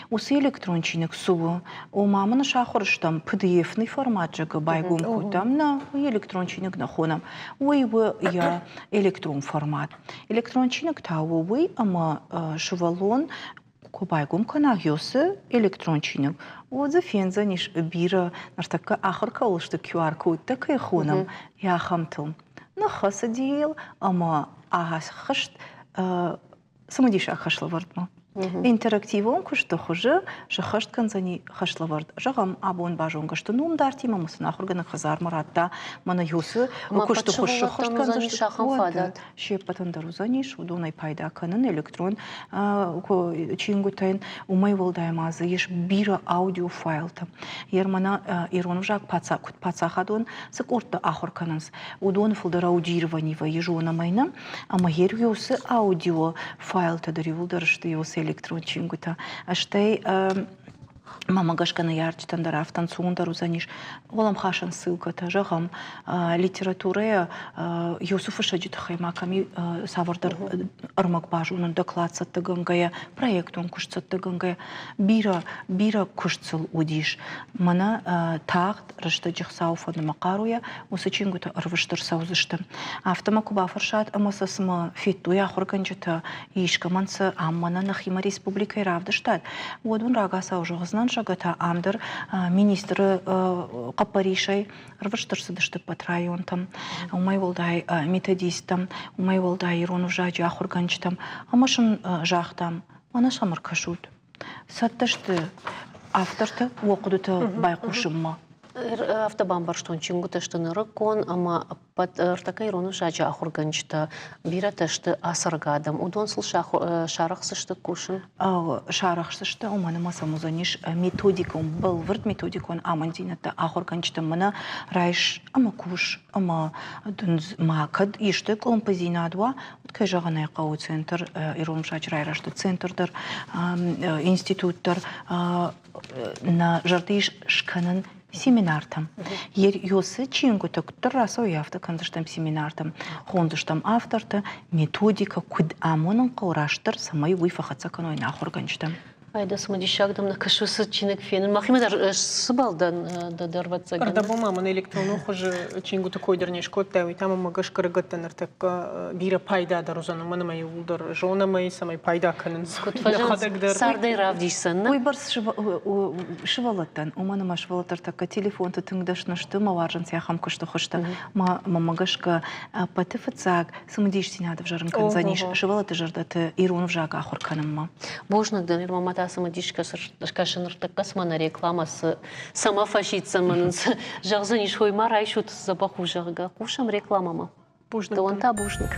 Уыцы электрон чиныг цы у? Ома мын сахуыр стӕм PDF-ный формат зӕгъгӕ байгом кодтам. Нӕ, уый электрон чиныг нӕ хонӕм. Уый у йӕ электрон формат. Электрон чиныг та у уый, ӕмӕ сывӕллон куы байгом кӕна уыцы электрон чиныг, уӕд дзы фендзӕнис бирӕ, ныртӕккӕ ахуыр кӕуыл сты, QR-кодтӕ кӕй хонӕм, ахӕмтыл. Ныххӕцыди йыл ӕмӕ ахызт цымыдисаг хӕслӕвӕрдмӕ. Интерактивон куысты хуызы сӕххӕст кӕндзӕни хӕслӕвӕрд. Зӕгъӕм, абон базонгӕ сты номдартимӕ ӕмӕ сын ахуыргӕнӕг хӕдзармӕ радта мӕнӕ уыцы куысты хуыз сӕххӕст кӕндзысты. Уӕд се ппӕтӕн дӕр уыдзӕнис уыдонӕй пайда кӕнын электрон чингуытӕн. Уымӕй уӕлдай ма дзы ис бирӕ аудиофайлтӕ. Ермана ирон ӕвзаг куыд паддзахадон цы къордты ахуыр кӕнынц, уыдоны фылдӕр аудировани вӕййы зонӕм ӕй нӕ. Ӕмӕ йе уыцы аудио файлтӕ дӕр иууылдӕр сты уыцы электрон чингуытӕ. Стӕй мӕмӕ гӕсгӕ ныййарджытӕн дӕр афтӕ ӕнцондӕр уыдзӕнис уӕлӕмхасӕн ссылкӕтӕ, зӕгъӕм, литературӕйӕ Юсуфы фыссӕджы тыххӕй ма кӕм и цавӕрдӕр ӕрмӕг базонын, доклад цӕттӕгӕнгӕйӕ, проектон куыст цӕттӕгӕнгӕйӕ. Бирӕ, бирӕ куыст сыл уыдис. Мӕнӕ тагъд рӕстӕджы Хуыцауы фӕнды мӕ хъаруйӕ уыцы чингуытӕ ӕрвыст ӕрцӕудзысты. Афтӕ мӕ куы бафӕрсат ӕмӕ сӕ цыма федтой ахуыргӕнджытӕ, искӕмӕн сӕ ам мӕнӕ нӕхимӕ республикӕйы равдыстат, уӕд уын рагацау зӕгъдзынӕн, зӕгъгӕ та ам дӕр министры хъӕппӕрисӕй ӕрвыст ӕрцыдысты ӕппӕт районтӕм, уымӕй уӕлдай методисттӕм, уымӕй уӕлдай ирон ӕвзаджы ахуыргӕнджытӕм ӕмӕ сын загътам, мӕнӕ сӕм ӕркӕсут. Цӕттӕ сты автортӕ уӕ хъуыдытӕ байхъусынмӕ? Афтӕ бамбӕрстон, чингуытӕ сты нырыккон ӕмӕ ӕппӕт ӕртӕккӕ ирон ӕвзаджы ахуыргӕнджытӕ бирӕтӕ сты ацӕргӕ адӕм. Уыдон сыл сарӕхсдзысты кусын? Сарӕхсдзысты, уымӕн ӕмӕ сӕм уыдзӕнис методикон, бӕлвырд методикон амынддзинӕдтӕ ахуыргӕнджытӕм. Мӕнӕ райс ӕмӕ кус ӕмӕ дын ма кӕд исты къуылымпыдзинад уа, уӕд, кӕй зӕгъын ӕй хъӕуы, центр, ирон ӕвзаджы райрӕзты центр дӕр, институт дӕр нӕ зӕрды ис скӕнын семинартӕм. Ёсы чингуытӕ куыддӕр рацӕуой, афтӕ кӕндзыстӕм семинартӕм, хондзыстӕм автортӕ, методикӕ, куыд амонын хъӕуы растдӕр, цӕмӕй уый фӕхӕццӕ кӕной нӕ ахуыргӕнджытӕм. Ай дӕ цымыдисаг дӕм нӕ кӕсы уыцы чиныг фенын. Мӕхимӕ дӕр сцыбӕл дӕн дӕ ӕрвӕццӕгӕн. Ӕрдӕбон ма мын электронон хуызы чингуыты кой дӕр не скодтай, уый та мӕм гӕсгӕ ӕрыгӕттӕ ныртӕккӕ бирӕ пайда дӕр уыдзӕн, уымӕн ӕмӕ иууылдӕр зонӕм ӕй, цӕмӕй пайда кӕнынц. Куыд фӕзӕгъынц, цардӕй равдисдзӕн, нӕ? Уыйбӕрц сывӕллӕттӕн, уымӕн ӕмӕ сывӕллӕттӕ ӕртӕккӕ телефонты тынг дӕсны сты, мӕ уарзынц ахӕм куысты хуызтӕ. Мӕ гӕсгӕ ӕппӕты фыццаг цымыдисдзинад ӕвзӕрын кӕндзӕнис сывӕллӕтты зӕрдӕты ирон ӕвзаг ахуыр кӕнынмӕ. Бузныг дын, Ирма, ма та цымыдис кӕсы ныртӕккӕ цыма нӕ рекламӕ цы цӕмӕ фӕсиддзӕн мӕ нын цы зӕгъдзӕнис, ой ма райсут дзӕбӕх у, зӕгъгӕ. Хъусӕм рекламӕмӕ. Бузныг. Дӕуӕн та бузныг.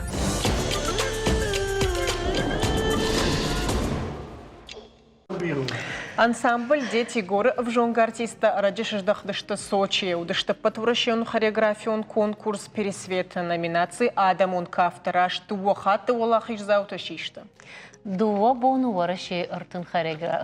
Ансамбль «Дети горы» ӕвзонг артисттӕ ӕрӕджы сыздӕхтысты Сочийы. Уыдысты ӕппӕтуӕрӕсеон хореографион конкурс «Пересвет» номинаци «Адӕмон кафты» раст дыууӕ хатты уӕлахиздзаутӕ систы. Дыууӕ боны Уӕрӕсейы ӕртын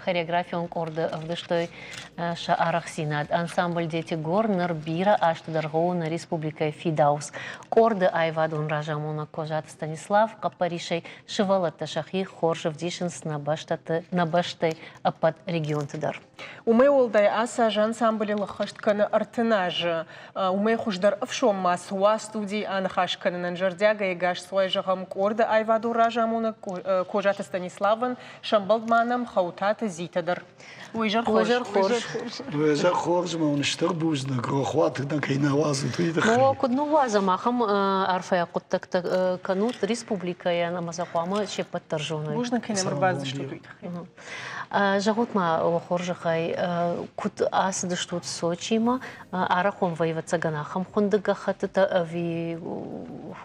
хореографион къорды ӕвдыстой сӕ арӕхстдзинад. Ансамбль «Дети гор» ныр бирӕ азты дӕргъы у нӕ республикӕйы фидауц. Къорды аивадон разамонӕг Козаты Станислав хъӕппӕрисӕй сывӕллӕттӕ сӕхи хорз ӕвдисынц нӕ бӕстӕты, нӕ бӕстӕйы ӕппӕт регионты дӕр. Уымӕй уӕлдай ацы аз ансамблы ӕххӕст кӕны 30 азы. Уымӕй хуыздӕр ӕфсон ма цы уа студийы аныхас кӕнынӕн зӕрдиагӕй ӕгас цуай зӕгъӕм къорды аивадон разамонӕг Козаты Станиславӕн, сӕмбӕлд ма нӕм Хӕутаты Зитӕ дӕр. Уый зӕр хорз. Уый зӕр хорз, мӕ уын стыр бузныг, рохуаты нӕ кӕй нӕ уадзут, уый тыххӕй. Ну, куыд ныууадзӕм, ахӕм арфӕйаг хъуыддӕгтӕ кӕнут республикӕйӕн ӕмӕ сӕ хъуамӕ се ппӕт дӕр зоной. Бузныг, кӕй нӕм ӕрбацыдыстут, уый тыххӕй. Зӕгъут-ма, уӕ хорзӕхӕй, куыд ацыдыстут Сочимӕ? Арӕх уӕм вӕййы, ӕвӕццӕгӕн, ахӕм хуынды гӕххӕттытӕ ӕви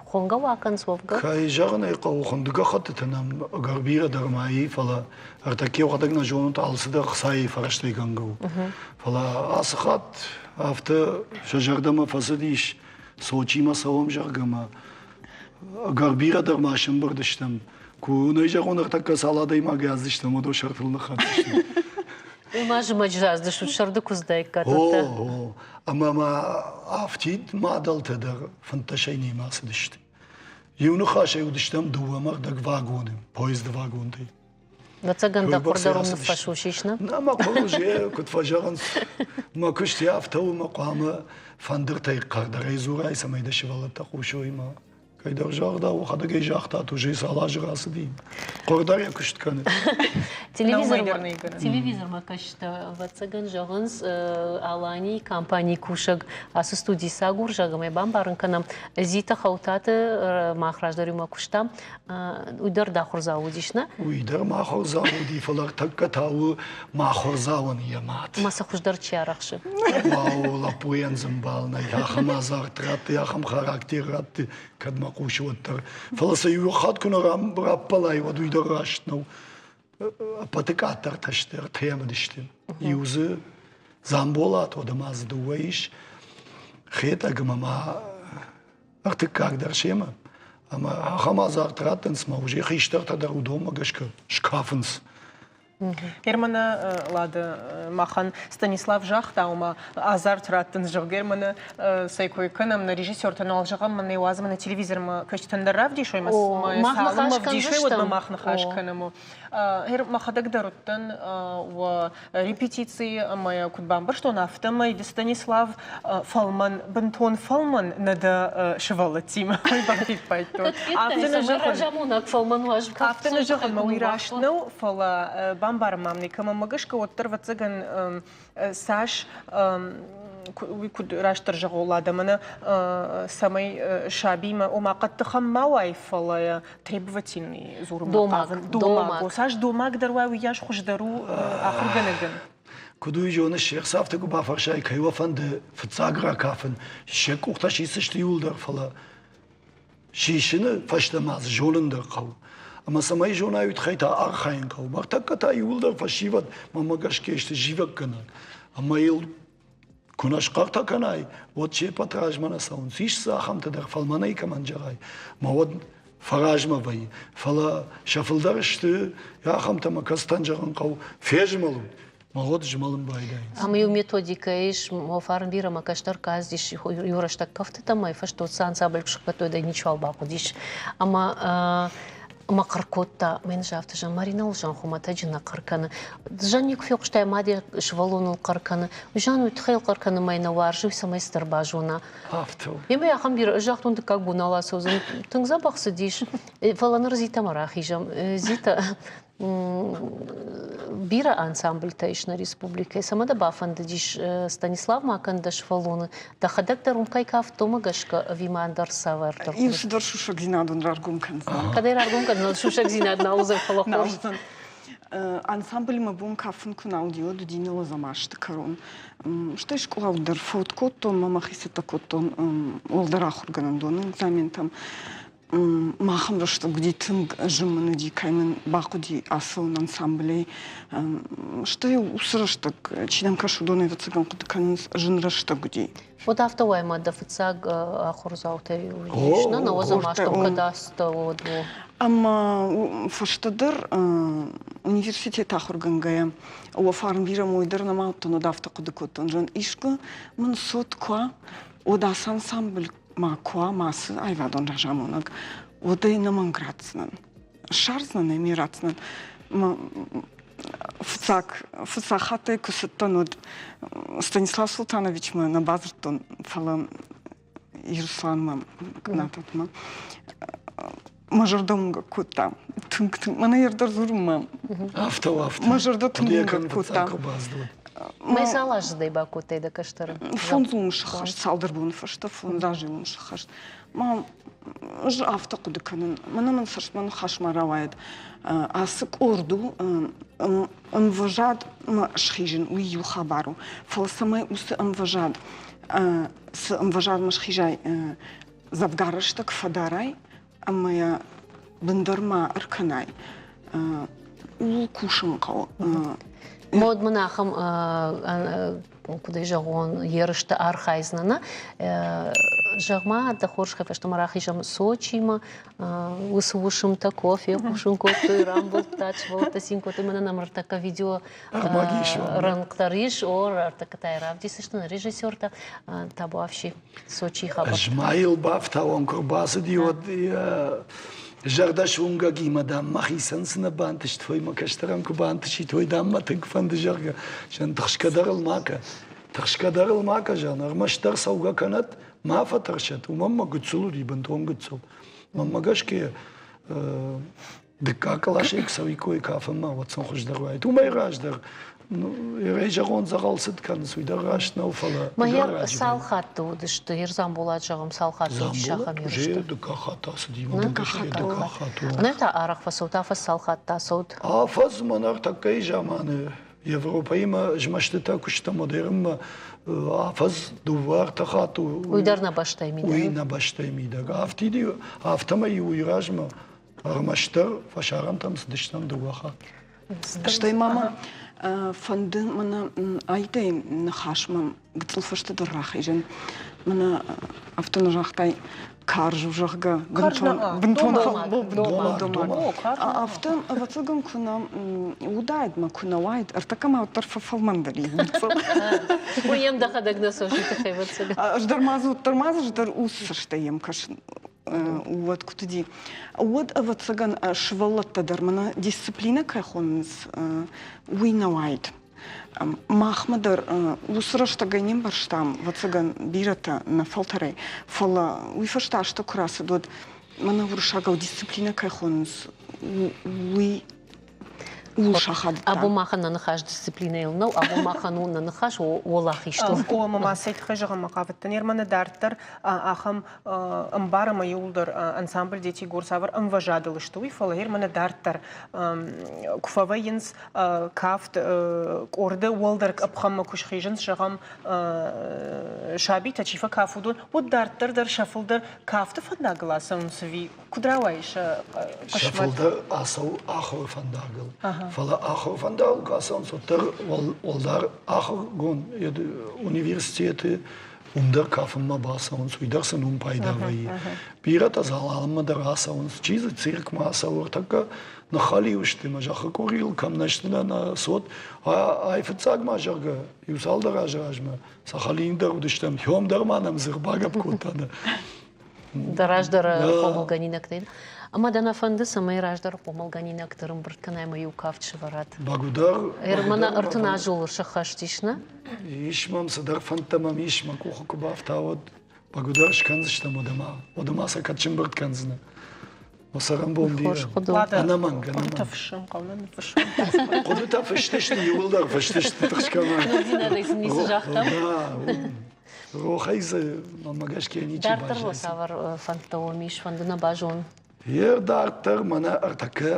хонгӕ уӕ кӕнынц уӕвгӕ? Кӕй зӕгъын ӕй хъӕуы, хуынды гӕххӕттытӕ нӕм ӕгӕр бирӕ дӕр ма и, фӕлӕ ӕртӕккӕ йӕхӕдӕг нӕ зонут, алцыдӕр ӕхцайы фӕрӕзтӕй кӕнгӕ у. Фӕлӕ ацы хатт афтӕ сӕ зӕрдӕмӕ фӕцыдис, Сочимӕ цӕуӕм, зӕгъгӕ, ӕмӕ ӕгӕр бирӕ дӕр ма сӕмбырд стӕм. Куы нӕ зӕгъон, ӕртӕккӕ цал адӕймаги аздзыстӕм, уыдон сӕртыл ныххӕцдзыстӕм. Уый ма зымӕджы раздысут, сӕрды куы здаиккат. О, о, ӕмӕ ма афтид мадӕлтӕ дӕр фынддӕсӕй немӕ ацыдысты. Иу ныхасӕй уыдыстӕм дыууӕ ӕмӕ вагоны, поезды вагонтӕй. Ӕвӕццӕгӕн дӕ хъуыр дӕр уым ныффӕсус ис, нӕ? Нӕ, мӕ хъуыр уже, куыд фӕзӕгъынц, мӕ куыст афтӕ у, мӕ хъуамӕ фӕндыртӕй хъӕрдӕрӕй дзурай, цӕмӕй дӕ сывӕллӕттӕ хъусой ма. Кӕйдӕр загъдау, уӕхӕдӕг ӕй загътат, уже цал азы рацыди. Хъуыр дӕр йӕ куыст кӕны. Телевизормӕ кӕсджытӕ, ӕвӕццӕгӕн, зӕгъынц, Аланийы компанийы кусӕг ацы студийы цы агуры, зӕгъӕм ӕй бамбарын кӕнӕм. Зита Хӕутаты мах раздӕр иумӕ куыстам, Уый дӕр дӕ ахуырдзау уыдис, нӕ? Уый дӕр мӕ ахуырдзау уыди, фӕлӕ ӕртӕккӕ та у мӕ ахуырдзауӕн йӕ мад. Ӕмӕ сӕ хуыздӕр чи арӕхсы? Уау, лӕппуйӕн дзы мбал нӕй, ахӕм азарт ратты, ахӕм характер ратты, кӕд мӕ хъусы, уӕддӕр. Фӕлӕ сӕ иу хатт куы нӕ раппӕлай, уӕд уый дӕр раст нӕу. Ӕппӕты къаддӕртӕ сты, ӕртӕйӕ уыдысты. Иу дзы Дзамболат, уӕдӕ ма дзы дыууӕ ис, Хетӕг ӕмӕ ма ӕртыккаг дӕр семӕ. Ӕмӕ ахӕм азарт раттынц, мӕ уже хистӕртӕ дӕр уыдонмӕ гӕсгӕ скафынц. Германы Лады махӕн Станислав загъта, ома азарт раттын, зӕгъ, Германы цӕй кой кӕнӕм, нӕ режиссертӕ нал зӕгъӕм, мӕ нӕ уадзӕм, нӕ телевизормӕ кӕсджытӕн дӕр равдисой, мӕ цалынмӕ вдисой, уӕдмӕ мах ныхас кӕнӕм. Мӕхӕдӕг дӕр уыдтӕн уӕ репетицийы ӕмӕ йӕ куыд бамбӕрстон, афтӕмӕй ды, Станислав, фӕлмӕн, бынтон фӕлмӕн нӕ дӕ сывӕллӕттимӕ бафиппайдтон. Афтӕ нӕ зӕгъын, разамонӕг фӕлмӕн уӕз Афтӕ нӕ зӕгъын, мӕ уый раст нӕу, фӕлӕ бамбарын мӕм никӕмӕ мӕ гӕсгӕ, уӕддӕр, ӕвӕццӕгӕн, цас уый куыд растдӕр зӕгъон, адӕмӕн, цӕмӕй сабимӕ, ома хъӕддыхӕн ма уай, фӕлӕ требовательный дзурынмӕ хъавын. Домаг. Цас домагдӕр уа, уыйас хуыздӕр у ахуыргӕнӕгӕн. Куыд уый зоныс, се хсӕвты куы бафӕрсай, кӕй уӕ фӕнды фыццаг ракафын, сӕ къухтӕ сисдзысты иуылдӕр, фӕлӕ сисыны фӕстӕ ма дзы зонын дӕр хъӕуы. Ӕмӕ цӕмӕй зонай, уый тыххӕй та архайын хъӕуы. Мӕртӕккӕ та иуылдӕр фӕсивӕд мӕнмӕ гӕсгӕ сты зивӕггӕнаг. Ӕмӕ йыл куы нӕ схъӕртӕ кӕнай, уӕд се ппӕт размӕ нӕ цӕуынц. Ис дзы ахӕмтӕ дӕр, фӕлмӕнӕй кӕмӕн зӕгъай, мӕ уӕд фӕразмӕ вӕййы. Фӕлӕ сӕ фылдӕр сты ахӕмтӕ, мӕ кӕцытӕн зӕгъын хъӕуы, фезмӕлут, мӕ уӕд змӕлын байдайынц. Ӕмӕ иу методикӕ ис, фарн бирӕ мӕ кӕстӕр кастис иу рӕстӕг кӕфтытӕ мӕ фӕстӕ цы ансамбль куы схъӕдтой, дӕ ничуал бахъуыдис. Ӕмӕ ӕмӕ хъӕр кодта. Мӕн афтӕ зӕгъ, Марина Лжан хуымӕтӕджы нӕ хъӕр кӕны. Жан никуы фехъуыстай, мад йӕ сывӕллоныл хъӕр кӕны. Жан уый тыххӕй хъӕр кӕны, мӕ нӕ уарзы, уый цӕмӕй цыдӕр базона. Афтӕ. Емӕ ахӕм бирӕ загътон, дыккаг бон нал ацӕудзӕн. Тынг дзӕбӕх цыдис. Фӕлӕ ныр Зитӕмӕ рахизӕм. Зитӕ, бирӕ ансамбльтӕ ис нӕ республикӕйы. Цӕмӕ дӕ бафӕндыдис Станислав ма кӕн дӕ сывӕллоны? Дӕхӕдӕг дӕр уым кӕй кафт, уымӕ гӕсгӕ ӕви ма ӕндӕр цавӕрдӕр? Иу цыдӕр сусӕгдзинад уын раргом кӕндзынӕн. Кӕд ӕй раргом кӕндзынӕн, сусӕгдзинад нал уыдзӕн, фӕлӕ хорз. Ансамбль мӕ бон кафын куы нал уыди, уӕд уыди ныллӕдзӕм азты кӕрон. Стӕй скъола дӕр фӕуд кодтон, мӕ мӕхи цӕттӕ кодтон уӕлдӕр ахуыргӕнӕндоны экзаментӕм. Махӕн рӕстӕг уыди тынг зын мын уыди, кӕй мын бахъуыди ацӕуын ансамблӕй. Стӕй уыцы рӕстӕг, чи нӕм кӕсы, уыдон ӕвӕццӕгӕн хъуыды кӕнынц, зын рӕстӕг уыди. Вот афтӕ уай ма дӕ фыццаг ахуырдзаутӕй уыдис, нӕ науӕдзӕм азтӕм кӕд ацыдтӕ, уӕд о. Ӕмӕ фӕстӕдӕр университеты ахуыргӕнгӕйӕ уӕ фарн бирӕ мой дӕр нӕма уыдтӕн, уӕд афтӕ хъуыды кодтон, зӕгъын, искуы мын цот куы уа, уӕд ацы ансамбль ма куы уа, ма цы аивадон разамонӕг, уӕд ӕй ӕнӕмӕнг ратдзынӕн. Ссардзынӕн ӕй, ме ратдзынӕн. Фыццаг, фыццаг хаттӕй куы цыдтӕн, уӕд Станислав Султановичмӕ нӕ бадзырдтон, фӕлӕ Ирусланмӕ, Кънататмӕ. Мӕ зӕрдӕ уынгӕг кодта. Тынг, тынг. Мӕнӕ йе рдӕр дзурынмӕ. Афтӕ у, афтӕ. Мӕ зӕрдӕ тынг уынгӕг кодта. Мӕ цал аздзыдӕй бакодтай дӕ кӕстӕры? Фондз уым сыххӕст, цалдӕр боны фӕстӕ фондз азы уым сыххӕст. Ма ӕз афтӕ хъуыды кӕнын, мӕнӕ мын цӕстмӕ ныхас ма рауайӕд. Ацы къорд у ӕмвӕзадмӕ схизын, уый иу хабар у. Фӕлӕ цӕмӕй уыцы ӕмвӕзад, цы ӕмвӕзадмӕ схизай, дзӕвгар рӕстӕг фӕдарай ӕмӕ йӕ бындӕр ма ӕркӕнай, ууыл кусын хъӕуы. Мод мын ахӕм куыд ӕй зӕгъон, ерысты архайдзынӕ, нӕ? Зӕгъ-ма, дӕ хорзӕхӕй фӕстӕмӕ рахизӕм Сочимӕ, уыцы уысмтӕ кофе хъусын кодтой, рамбылдта, сывӕллӕттӕ цин кодтой, мӕнӕ нӕм ӕртӕккӕ видео рӕнхъ дӕр ис, о, ӕртӕккӕ та равдисдзысты нӕ режиссертӕ, табуафси. Сочи хабар. Ӕз ма йыл бафтауон, куы рбацыди, уӕд йӕ зӕрдӕ суынгӕгимӕ, дам, мӕхицӕн цы нӕ бантыст, уый мӕ кӕстӕрӕн куы бантысид, уый, дам, мӕ тынг фӕнды, зӕгъгӕ. Зӕгъын, тыхсгӕ дӕр ыл ма кӕ. Тыхсгӕ дӕр ыл ма кӕ, зӕгъын, ӕрмӕстдӕр цӕугӕ кӕнӕд, ма фӕтӕрсӕд. Уымӕн мӕ гыццыл уыди, бынтон гыццыл. Мӕнмӕ гӕсгӕ дыккаг къласӕй куы цӕуиккой кафынмӕ, уӕд сын хуыздӕр уаид. Уымӕй раздӕр Ерӕй зӕгъон дзӕгъӕл цыд кӕнынц, уый дӕр раст нӕу, фӕлӕ Мӕ цал хатты уыдысты? Ерзамболат, зӕгъӕм, цал хатты уыдис ахӕм ерысты? Дыккаг хатт ацыди, дыккаг хатт. Ныр та арӕх фӕцӕут, афӕдз цал хатты ацӕут? Афӕдз мӕн ӕртӕккӕйы заманы Европӕимӕ змӕстытӕ куы стӕм, модернмӕ афӕдз дыууӕ ӕртӕ хатты. Уый дӕр нӕ бӕстӕйы мидӕг? Уый нӕ бӕстӕйы мидӕг. Афтӕмӕй уый размӕ ӕрмӕстдӕр фӕсарӕнтӕм цыдыстӕм дыууӕ хатты. Стӕй ма мӕ фӕнды мӕнӕ Аидӕйы ныхасмӕ гыццыл фӕстӕдӕр рахизын. Мӕнӕ афтӕ нӕ загътай, карз у, зӕгъгӕ, бынтон бынтон домаг. Афтӕ, ӕвӕццӕгӕн, куы нӕ уыдаид мӕ куы нӕ уаид, ӕртӕккӕ ма уӕддӕр фӕфӕлмӕндӕр и гыццыл. Уый йӕм дӕхӕдӕг нӕ соситы тыххӕй, ӕвӕццӕгӕн. Ӕз дӕр ма дзы уӕддӕр ма дзы ӕз дӕр ус цӕстӕй йӕм кӕсын. Уӕд куыд уыди? Уӕд, ӕвӕццӕгӕн, сывӕллӕттӕ дӕр мӕнӕ дисциплинӕ кӕй хонынц, уый нӕ уаид. Махмӕ дӕр уыцы рӕстӕгӕй не мбӕрстам, ӕвӕццӕгӕн, бирӕтӕ нӕ фӕлтӕрӕй, фӕлӕ уый фӕстӕ азтӕ куы рацыд, уӕд мӕнӕ уырыссагау дисциплинӕ кӕй хонынц, уый ууыл сахадыдта. Абон махӕн нӕ ныхас дисциплинӕйыл нӕу, абон махӕн у нӕ ныхас уӕлахизтыл. О, ӕмӕ ма цӕй тыххӕй зӕгъынмӕ хъавыдтӕн, Ерманы дарддӕр ахӕм ӕмбары ӕмӕ иууылдӕр ансамбль Дети гор цавӕр ӕмвӕзадыл сты, уый, фӕлӕ Ерманы дарддӕр куы фӕвӕййынц кафт къорды уӕлдӕр къӕпхӕнмӕ куы схизынц, зӕгъӕм, сабитӕ чи фӕкафы, уыдон, уӕд дарддӕр дӕр сӕ фылдӕр кафты фӕндагыл ацӕуынц ӕви куыд рауайы сӕ хъысмӕт? Сӕ фылдӕр ацӕуы ахуыры фӕндагыл. Фӕлӕ ахуыры фӕндагыл куы ацӕуынц, уӕддӕр уӕлдӕр ахуыргонд университеты уым дӕр кафынмӕ бацӕуынц, уый дӕр сын уым пайда вӕййы. Бирӕтӕ дзы аланмӕ дӕр ацӕуынц, чи дзы циркмӕ ацӕуы, ӕртӕккӕ ныххӕлиу сты, мӕ зӕххы къорийыл кӕм нӕ сты нӕ цот. Ай фыццаг ма, зӕгъгӕ, иу цалдӕр азы размӕ Сахалин дӕр уыдыстӕм, Хём дӕр ма нӕм дзы ӕрбагӕпп кодта. Дӕ раздӕры хъомылгӕнинӕгтӕй. Ӕмӕ дӕ нӕ фӕнды, цӕмӕй раздӕры хъомылгӕнинӕгты ӕрӕмбырд кӕнай ӕмӕ иу кафт сӕвӕрат? Бӕгуыдӕр. Мӕнӕ 30 азы сӕххӕст ис, нӕ? Ис мӕм цыдӕр фӕндтӕ мӕм ис, мӕ къухы куы бафта, уӕд бӕгуыдӕр скӕндзыстӕм, уӕдӕ ма сӕ кӕд сӕмбырд кӕндзынӕ. Цӕрӕнбон бирӕ. Ӕнӕмӕнг, ӕнӕмӕнг. Хъуыдытӕ фыссын хъӕуы, ныффыссын. Хъуыдытӕ фыст сты, иууылдӕр фыст сты, тыхсгӕ ма. Ногдзинадӕй сын ницы загътам. Рохӕй дзы мӕнмӕ гӕсгӕ ничи Дарддӕр уӕ цавӕр фӕндтӕ уӕм ис, фӕнды нӕ базон. Йе дарддӕр мӕнӕ ӕртӕккӕ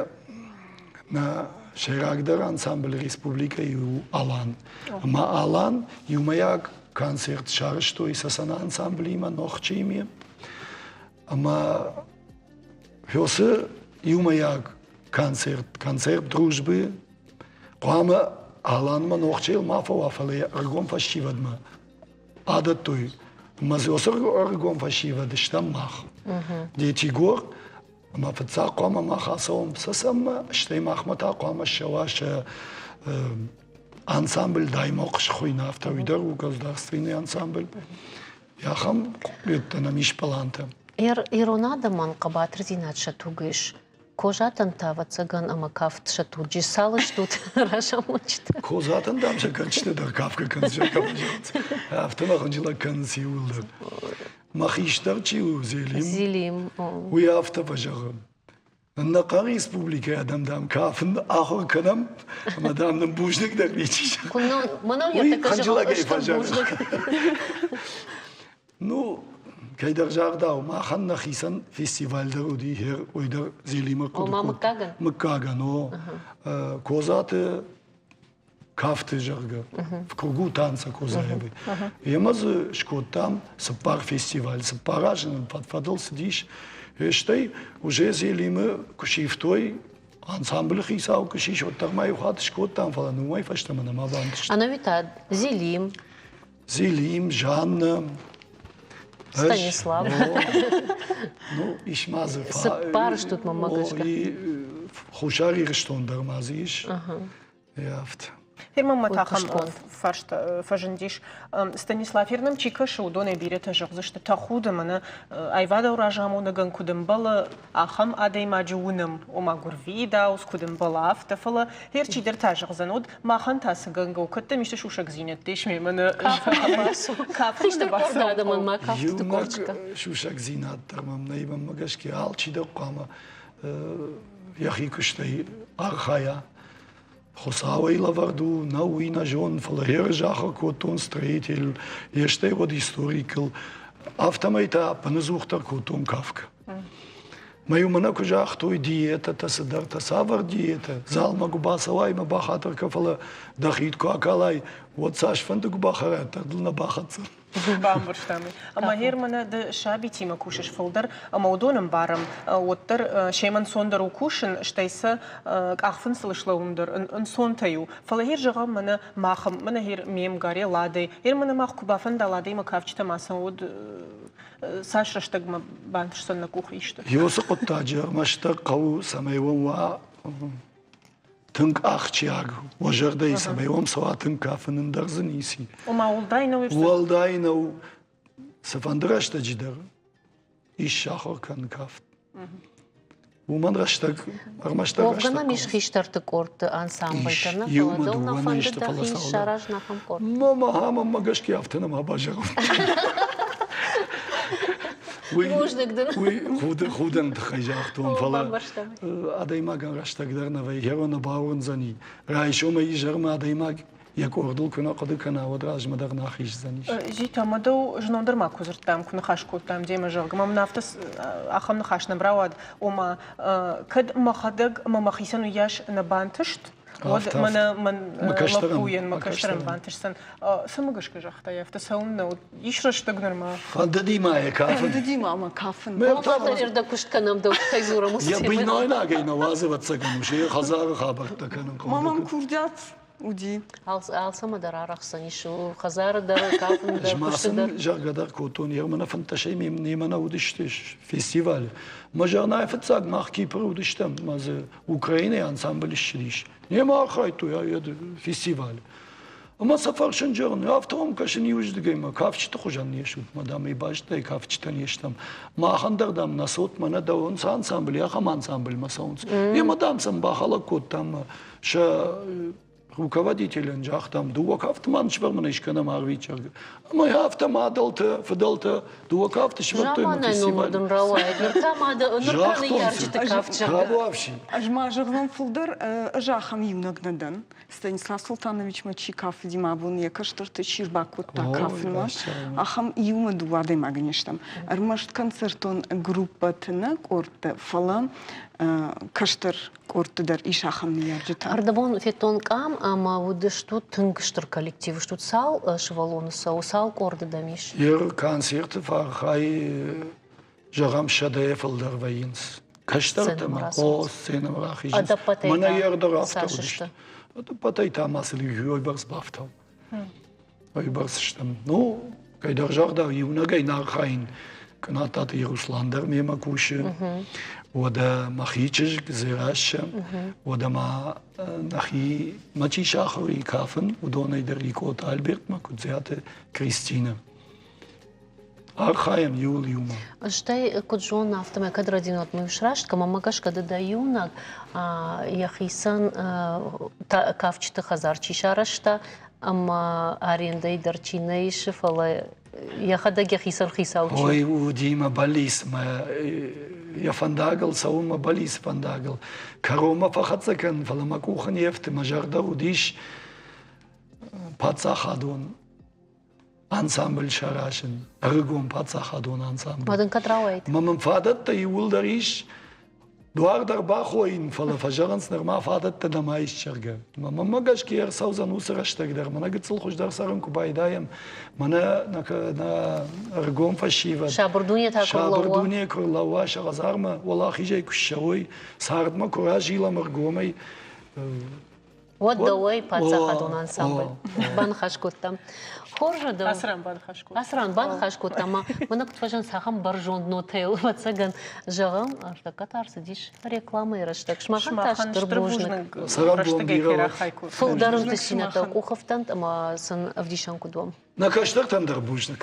нӕ сӕйрагдӕр ансамбль республикӕйы у Алан. Ӕмӕ Алан иумӕйаг концерт сарӕзтой Сасана ансамблимӕ, Нохчиимӕ. Ӕмӕ Уыцы иумӕйаг концерт, концерт дружбы хъуамӕ Аланмӕ Нохчел ма фӕуа, фӕлӕ йӕ ӕргом фӕсивӕдмӕ адӕттой. Ӕмӕ дзы уыцы ӕрыгон фӕсивӕд стӕм мах. Детигор ӕмӕ фыццаг хъуамӕ мах ацӕуӕм Цӕцӕнмӕ, стӕй махмӕ та хъуамӕ ссӕуа сӕ ансамбль Даймохъ схуыйны, афтӕ уый дӕр у государственный ансамбль. Ахӕм йедтӕ нӕм ис пълантӕ. Ирон адӕмӕн хъӕбатырдзинад сӕ туг ис. Козатӕн та, ӕвӕццӕгӕн, ӕмӕ кафт сӕ туджы цал стут разамонджытӕ? Козатӕн, дам, сӕ кӕнджытӕ дӕр кафгӕ кӕнынц, афтӕ ма хынджылӕг кӕнынц иууылдӕр. Мӕ хистӕр чи у, Зелим, Зелим, уый афтӕ фӕзӕгъы. Нӕхъӕн республикӕйы адӕм, дам, кафын ахуыр кӕнӕм, ӕмӕ, дам, нын бузныг дӕр ничи зӕгъы. Мӕнӕн йӕ тӕккӕ зӕгъы, стыр бузныг. Ну, кӕйдӕр загъдау, махӕн нӕхицӕн фестиваль дӕр уыди, уый дӕр Зелимы хъуыды Ома мыггагӕн? Мыггагӕн, о. Козаты кафты, зӕгъгӕ, в кругу танца Козаевы. Емӕ дзы скодтам цыппар фестиваль, цыппар азы нын фӕд-фӕдыл цыдис. Стӕй уже Зелимы куы сивтой, ансамблы хицау куы сис, уӕддӕр ма иу хатт скодтам, фӕлӕ уымӕй фӕстӕмӕ нӕма бантыст. Ӕнӕуи та Зелим, Зелим, Жанна. Станислав. Ну, ис ма дзы. Цыппар стут мӕнмӕ гӕсгӕ. Хуссар Ирыстон дӕр ма дзы ис. Афтӕ. Фирмӕмӕ та ахӕм фарст фӕзындис. Станислав, нӕм чи кӕсы, уыдонӕй бирӕтӕ зӕгъдзысты, тӕхуды мӕнӕ аивадон разамонӕгӕн куыд ӕмбӕлы, ахӕм адӕймаджы уынӕм, ома гуырвидауц, куыд ӕмбӕлы, афтӕ, фӕлӕ гъер чидӕр та зӕгъдзӕн, уӕд махӕн та цы гӕнгӕ у, кӕд дӕм исты сусӕгдзинӕдтӕ ис мемӕ нӕ Хистӕр къорды адӕмӕн ма кафтыты къордтӕ. Сусӕгдзинад дӕр мӕм нӕй, мӕнмӕ гӕсгӕ алчидӕр хъуамӕ йӕхи куыстӕй архайа. Хуыцауӕй лӕвӕрд у, нӕ уый нӕ зон, фӕлӕ ерыс ахуыр кодтон строитель, йе стӕй уӕд историкыл. Афтӕмӕй та ӕппыныдзухдӕр кодтон кафгӕ. Мӕ-иу мӕнӕ куы загътой диетӕтӕ, цыдӕртӕ, цавӕр диетӕ, залмӕ куы бацӕуай мӕ бахатыр кӕ, фӕлӕ дӕ хид куы акалай, уӕд цасфӕнды куы бахӕрай, дӕр дыл нӕ бахӕцдзӕн. Бамбӕрстам. Ӕмӕ гъер мӕнӕ ды сабитимӕ кусыс фылдӕр, ӕмӕ уыдон ӕмбарӕм, уӕддӕр семӕ ӕнцондӕр у кусын, стӕй сӕ къахфындзыл слӕууын дӕр ӕнцонтӕй у. Фӕлӕ гъер зӕгъӕм, мӕнӕ мах, мӕнӕ гъер ме мгаре Ладӕй, гъер мӕнӕ мах куы бафӕнда Ладӕимӕ кафджытӕм ацӕуын, уӕд цас рӕстӕгмӕ бантысдзӕн нӕ къухы исты? Уыцы хъуыддаджы ӕрмӕстдӕр хъӕуы, цӕмӕй уӕм уа тынг ахсджиаг, уӕ зӕрдӕйы цӕмӕй уӕм цӕуа тынг кафын, ӕндӕр дзы ницы. Ома уӕлдай нӕу? Уӕлдай нӕу. Цыфӕнды рӕстӕджы дӕр ис сахуыр кӕнын кафт. Уымӕн рӕстӕг ӕрмӕстдӕр рӕстӕг. Уӕвгӕ нӕм ис хистӕрты къордты ансамбльтӕ, нӕ фӕлӕ дӕу нӕ фӕнды дӕхи саразын ахӕм къорд? Мама, мӕнмӕ гӕсгӕ афтӕ нӕма базӕгъон. Бузныг дын. Уый худӕн тыххӕй загътон, фӕлӕ адӕймагӕн рӕстӕг дӕр нӕ вӕййы, гъе нӕ бауырндзӕни. Райсомӕй изӕрмӕ адӕймаг йӕ къордыл куы нӕ хъуыды кӕна, уӕд размӕ дӕр нӕ ахиздзӕнис. Зита, ӕмӕ дӕу знон дӕр ма куы дзырдтам, куы ныхас кодтам демӕ, зӕгъгӕ, мӕм афтӕ ахӕм ныхас нӕм рауад, ома кӕд мӕхӕдӕг ӕмӕ мӕхицӕн уыйас нӕ бантыст, уӕд мӕнӕ мӕн лӕппуйӕн, мӕ кӕстӕрӕн бантысдзӕн. Цӕмӕ гӕсгӕ загътай афтӕ, цӕуыннӕ уыд? Ис рӕстӕг нырма. Фӕндыди ма йӕ кафын. Фӕндыди ма мӕ кафын. Мӕ куыст кӕнӕм, дӕу тыххӕй дзурӕм уыцы Йӕ бинойнагӕй нӕ уадзы, ӕвӕццӕгӕн, ус йӕ хӕдзары хабӕрттӕ кӕнын хъуыды. Мамам курдиат уыди. Алцӕмӕ дӕр арӕхсӕн ис, хӕдзары дӕр, кафын дӕр, куысты дӕр. Зӕгъгӕ дӕр кодтон, ермӕ нӕ фынддӕсӕй немӕ нӕ уыдысты фестивалы. Мӕ зӕгъын, фыццаг мах Кипры уыдыстӕм, мӕ дзы Украинӕйы ансамбль ссыдис. Немӕ архайдтой фестивалы. Ӕмӕ сӕ фӕрсын зӕгъын, афтӕ уӕм кӕсын иуыздыгӕй мӕ кафджыты хуызӕн не стут, мадам, ӕй базыдтай, кафджытӕ не стӕм. Махӕн дӕр, дам, нӕ цот мӕнӕ дӕуӕн цы ансамбль, ахӕм ансамбльмӕ цӕуынц. Емӕ, дам, сӕм бахӕлӕг кодтам сӕ руководителӕн загътам, дыууӕ кафты ма нысвӕрмӕ искӕнӕм арвитзӕгъгӕ. Ӕмӕ афтӕ мадӕлтӕ, фыдӕлтӕ дыууӕ кафты сывӕрдтой ӕмӕ фестиваль. Дын рауайӕд. Ныр та мады, ныр та ныййарджыты кафт зӕгъгӕ. Ӕз ма зӕгъон фылдӕр, ӕз ахӕм иунӕг нӕ дӕн. Станислав Султановичмӕ чи кафыди, ма абон йӕ кӕстӕрты чи рбакодта кафынмӕ, ахӕм иумӕ дыууӕ адӕймагы не стӕм. Ӕрмӕст концертон группӕты нӕ къордты, фӕлӕ кӕстӕр къордты дӕр ис ахӕм ныййарджытӕ. Ӕрдӕбон федтон къам ӕмӕ уыдыстут тынг стыр коллектив стут. Цал сывӕллоны цӕуы, цал къорды дӕм ис? Йе концерты фархай, зӕгъӕм, сӕдӕйӕ фылдӕр вӕййынц. Кӕстӕртӕ ма, о, сценӕмӕ рахизынц. Мӕнӕ ӕрдӕр афтӕ уыдысты. Ӕдӕппӕтӕй та ма сыл уыйбӕрц бафтау. Уыйбӕрц стӕм. Ну, кӕйдӕр загъдау, иунӕгӕй нӕ архайын. Кънаттаты Руслан дӕр мемӕ кусы. Уӕдӕ мӕхи чызг Дзерассӕ. Уӕдӕ ма нӕхи мӕ чи сахуыр и кафын, уыдонӕй дӕр Икъоты Альбертмӕ Куыдзиаты Кристинӕ. Архайӕм иуыл иумӕ. Стӕй, куыд зонын, афтӕмӕй кӕд Родинотмӕ сраст, мӕнмӕ гӕсгӕ ды дӕ иунӕг йӕхицӕн кафджыты хӕдзар чи сарӕзта ӕмӕ арендӕйы дӕр чи нӕ исы, фӕлӕ йӕхӕдӕг йӕхицӕн хицау чи. Ой, уыди мӕ бӕллиц, мӕ йӕ фӕндагыл цӕуын мӕ бӕллиц фӕндагыл. Кӕронмӕ фӕхӕццӕ кӕнын, фӕлӕ мӕ къухы не фты, мӕ зӕрдӕ уыдис паддзахадон ансамбль саразын, ӕрыгон паддзахадон ансамбль. Ма дын кӕд рауайд? Мӕ мын фадӕттӕ иууылдӕр ис. Дуар дӕр бахойын, фӕлӕ фӕзӕгъынц, нырма фадӕттӕ нӕма ис, зӕгъгӕ. Мӕ мӕнмӕ гӕсгӕ ӕрцӕудзӕн уыцы рӕстӕг дӕр. Мӕнӕ гыццыл хуыздӕр цӕрын куы байдайӕм, мӕнӕ нӕ ӕрыгон фӕсивӕд. Сабыр дуне та куы Сабыр дуне куы рлӕууа, сӕ хӕдзармӕ уӕлахизӕй куы ссӕуой, цардмӕ куы разилӕм ӕргомӕй, Уӕд дӕуӕй паддзахадон ансамбль баныхас кодтам. Хорз адӕм. Ацы ран баныхас кодтам. Ацы ран баныхас кодтам. Ма мӕнӕ куыд фӕзын цахӕм бӕрзонд нотӕйыл, ӕвӕццӕгӕн, зӕгъӕм, ӕртӕккӕ та ӕрцыдис рекламӕйы рӕстӕг. Сымахӕн та стыр бузныг. Рӕстӕгӕй кӕй рахай кодтам. Фылдӕр ӕнтыстдзинӕдтӕ къухӕфтӕнт ӕмӕ сын ӕвдисӕн куыд уӕм. Нӕ кӕстӕртӕн дӕр бузныг.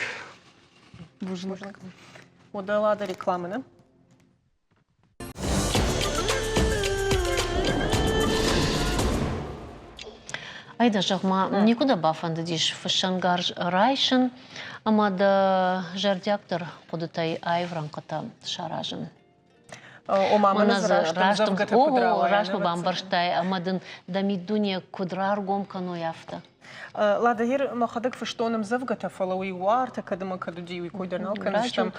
Бузныг. Уӕдӕ лада рекламы, нӕ? Айда, зӕгъ-ма, никуы дӕ бафӕндыдис фыссӕнгарз райсын ӕмӕ дӕ зӕрдиагдӕр хъуыдытӕй аив рӕнхъытӕ саразын? Ома, мӕнӕ дзы раст ӕмдзӕвгӕтӕ куыд рауайа? Раст мӕ бамбӕрстай ӕмӕ дын дӕ миддуне куыд раргом кӕной, афтӕ. Ладагир мӕхӕдӕг фыстон ӕмдзӕвгӕтӕ, фӕлӕ уый уартӕ кӕд ӕмӕ кӕд уыди, уый кой дӕр нал кӕндзыстӕм.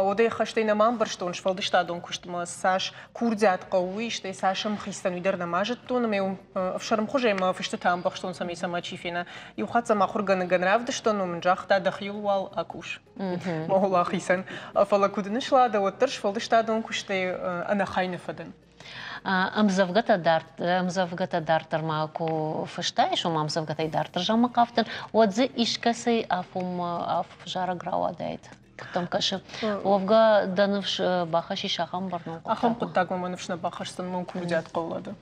Уӕдӕй хӕстӕй нӕма ӕмбӕрстон сфӕлдыстадон куыстмӕ цас курдиат хъӕуы, уый, стӕй цас ӕмхицӕн, уый дӕр нӕма зыдтон ӕмӕ ӕфсӕрмхуызӕй мӕ фыстытӕ ӕмбӕхстон, цӕмӕй сӕ мачи фена. Иу хатт сӕм ахуыргӕнӕгӕн равдыстон, уым мын загъта, дӕхиуыл уал акус. Мӕ ахицӕн. Фӕлӕ куыд ныслада, уӕддӕр сфӕлдыстадон куыстӕй ӕнӕхай нӕ фӕдӕн. Ӕмдзӕвгӕтӕ дарддӕр ма куы фыстаис, ома ӕмдзӕвгӕтӕй дарддӕр зӕгъмӕ хъавтӕн, уӕд дзы искӕцӕй афонмӕ зарӕг рауадаид. Куыд дӕм кӕсы? Уӕвгӕ дӕ ныфс бахӕссис ахӕм бӕрнон хъуыддагмӕ? Ахӕм хъуыддагмӕ мӕ ныфс нӕ бахӕсдзӕн, мӕн курдиат хъӕуы.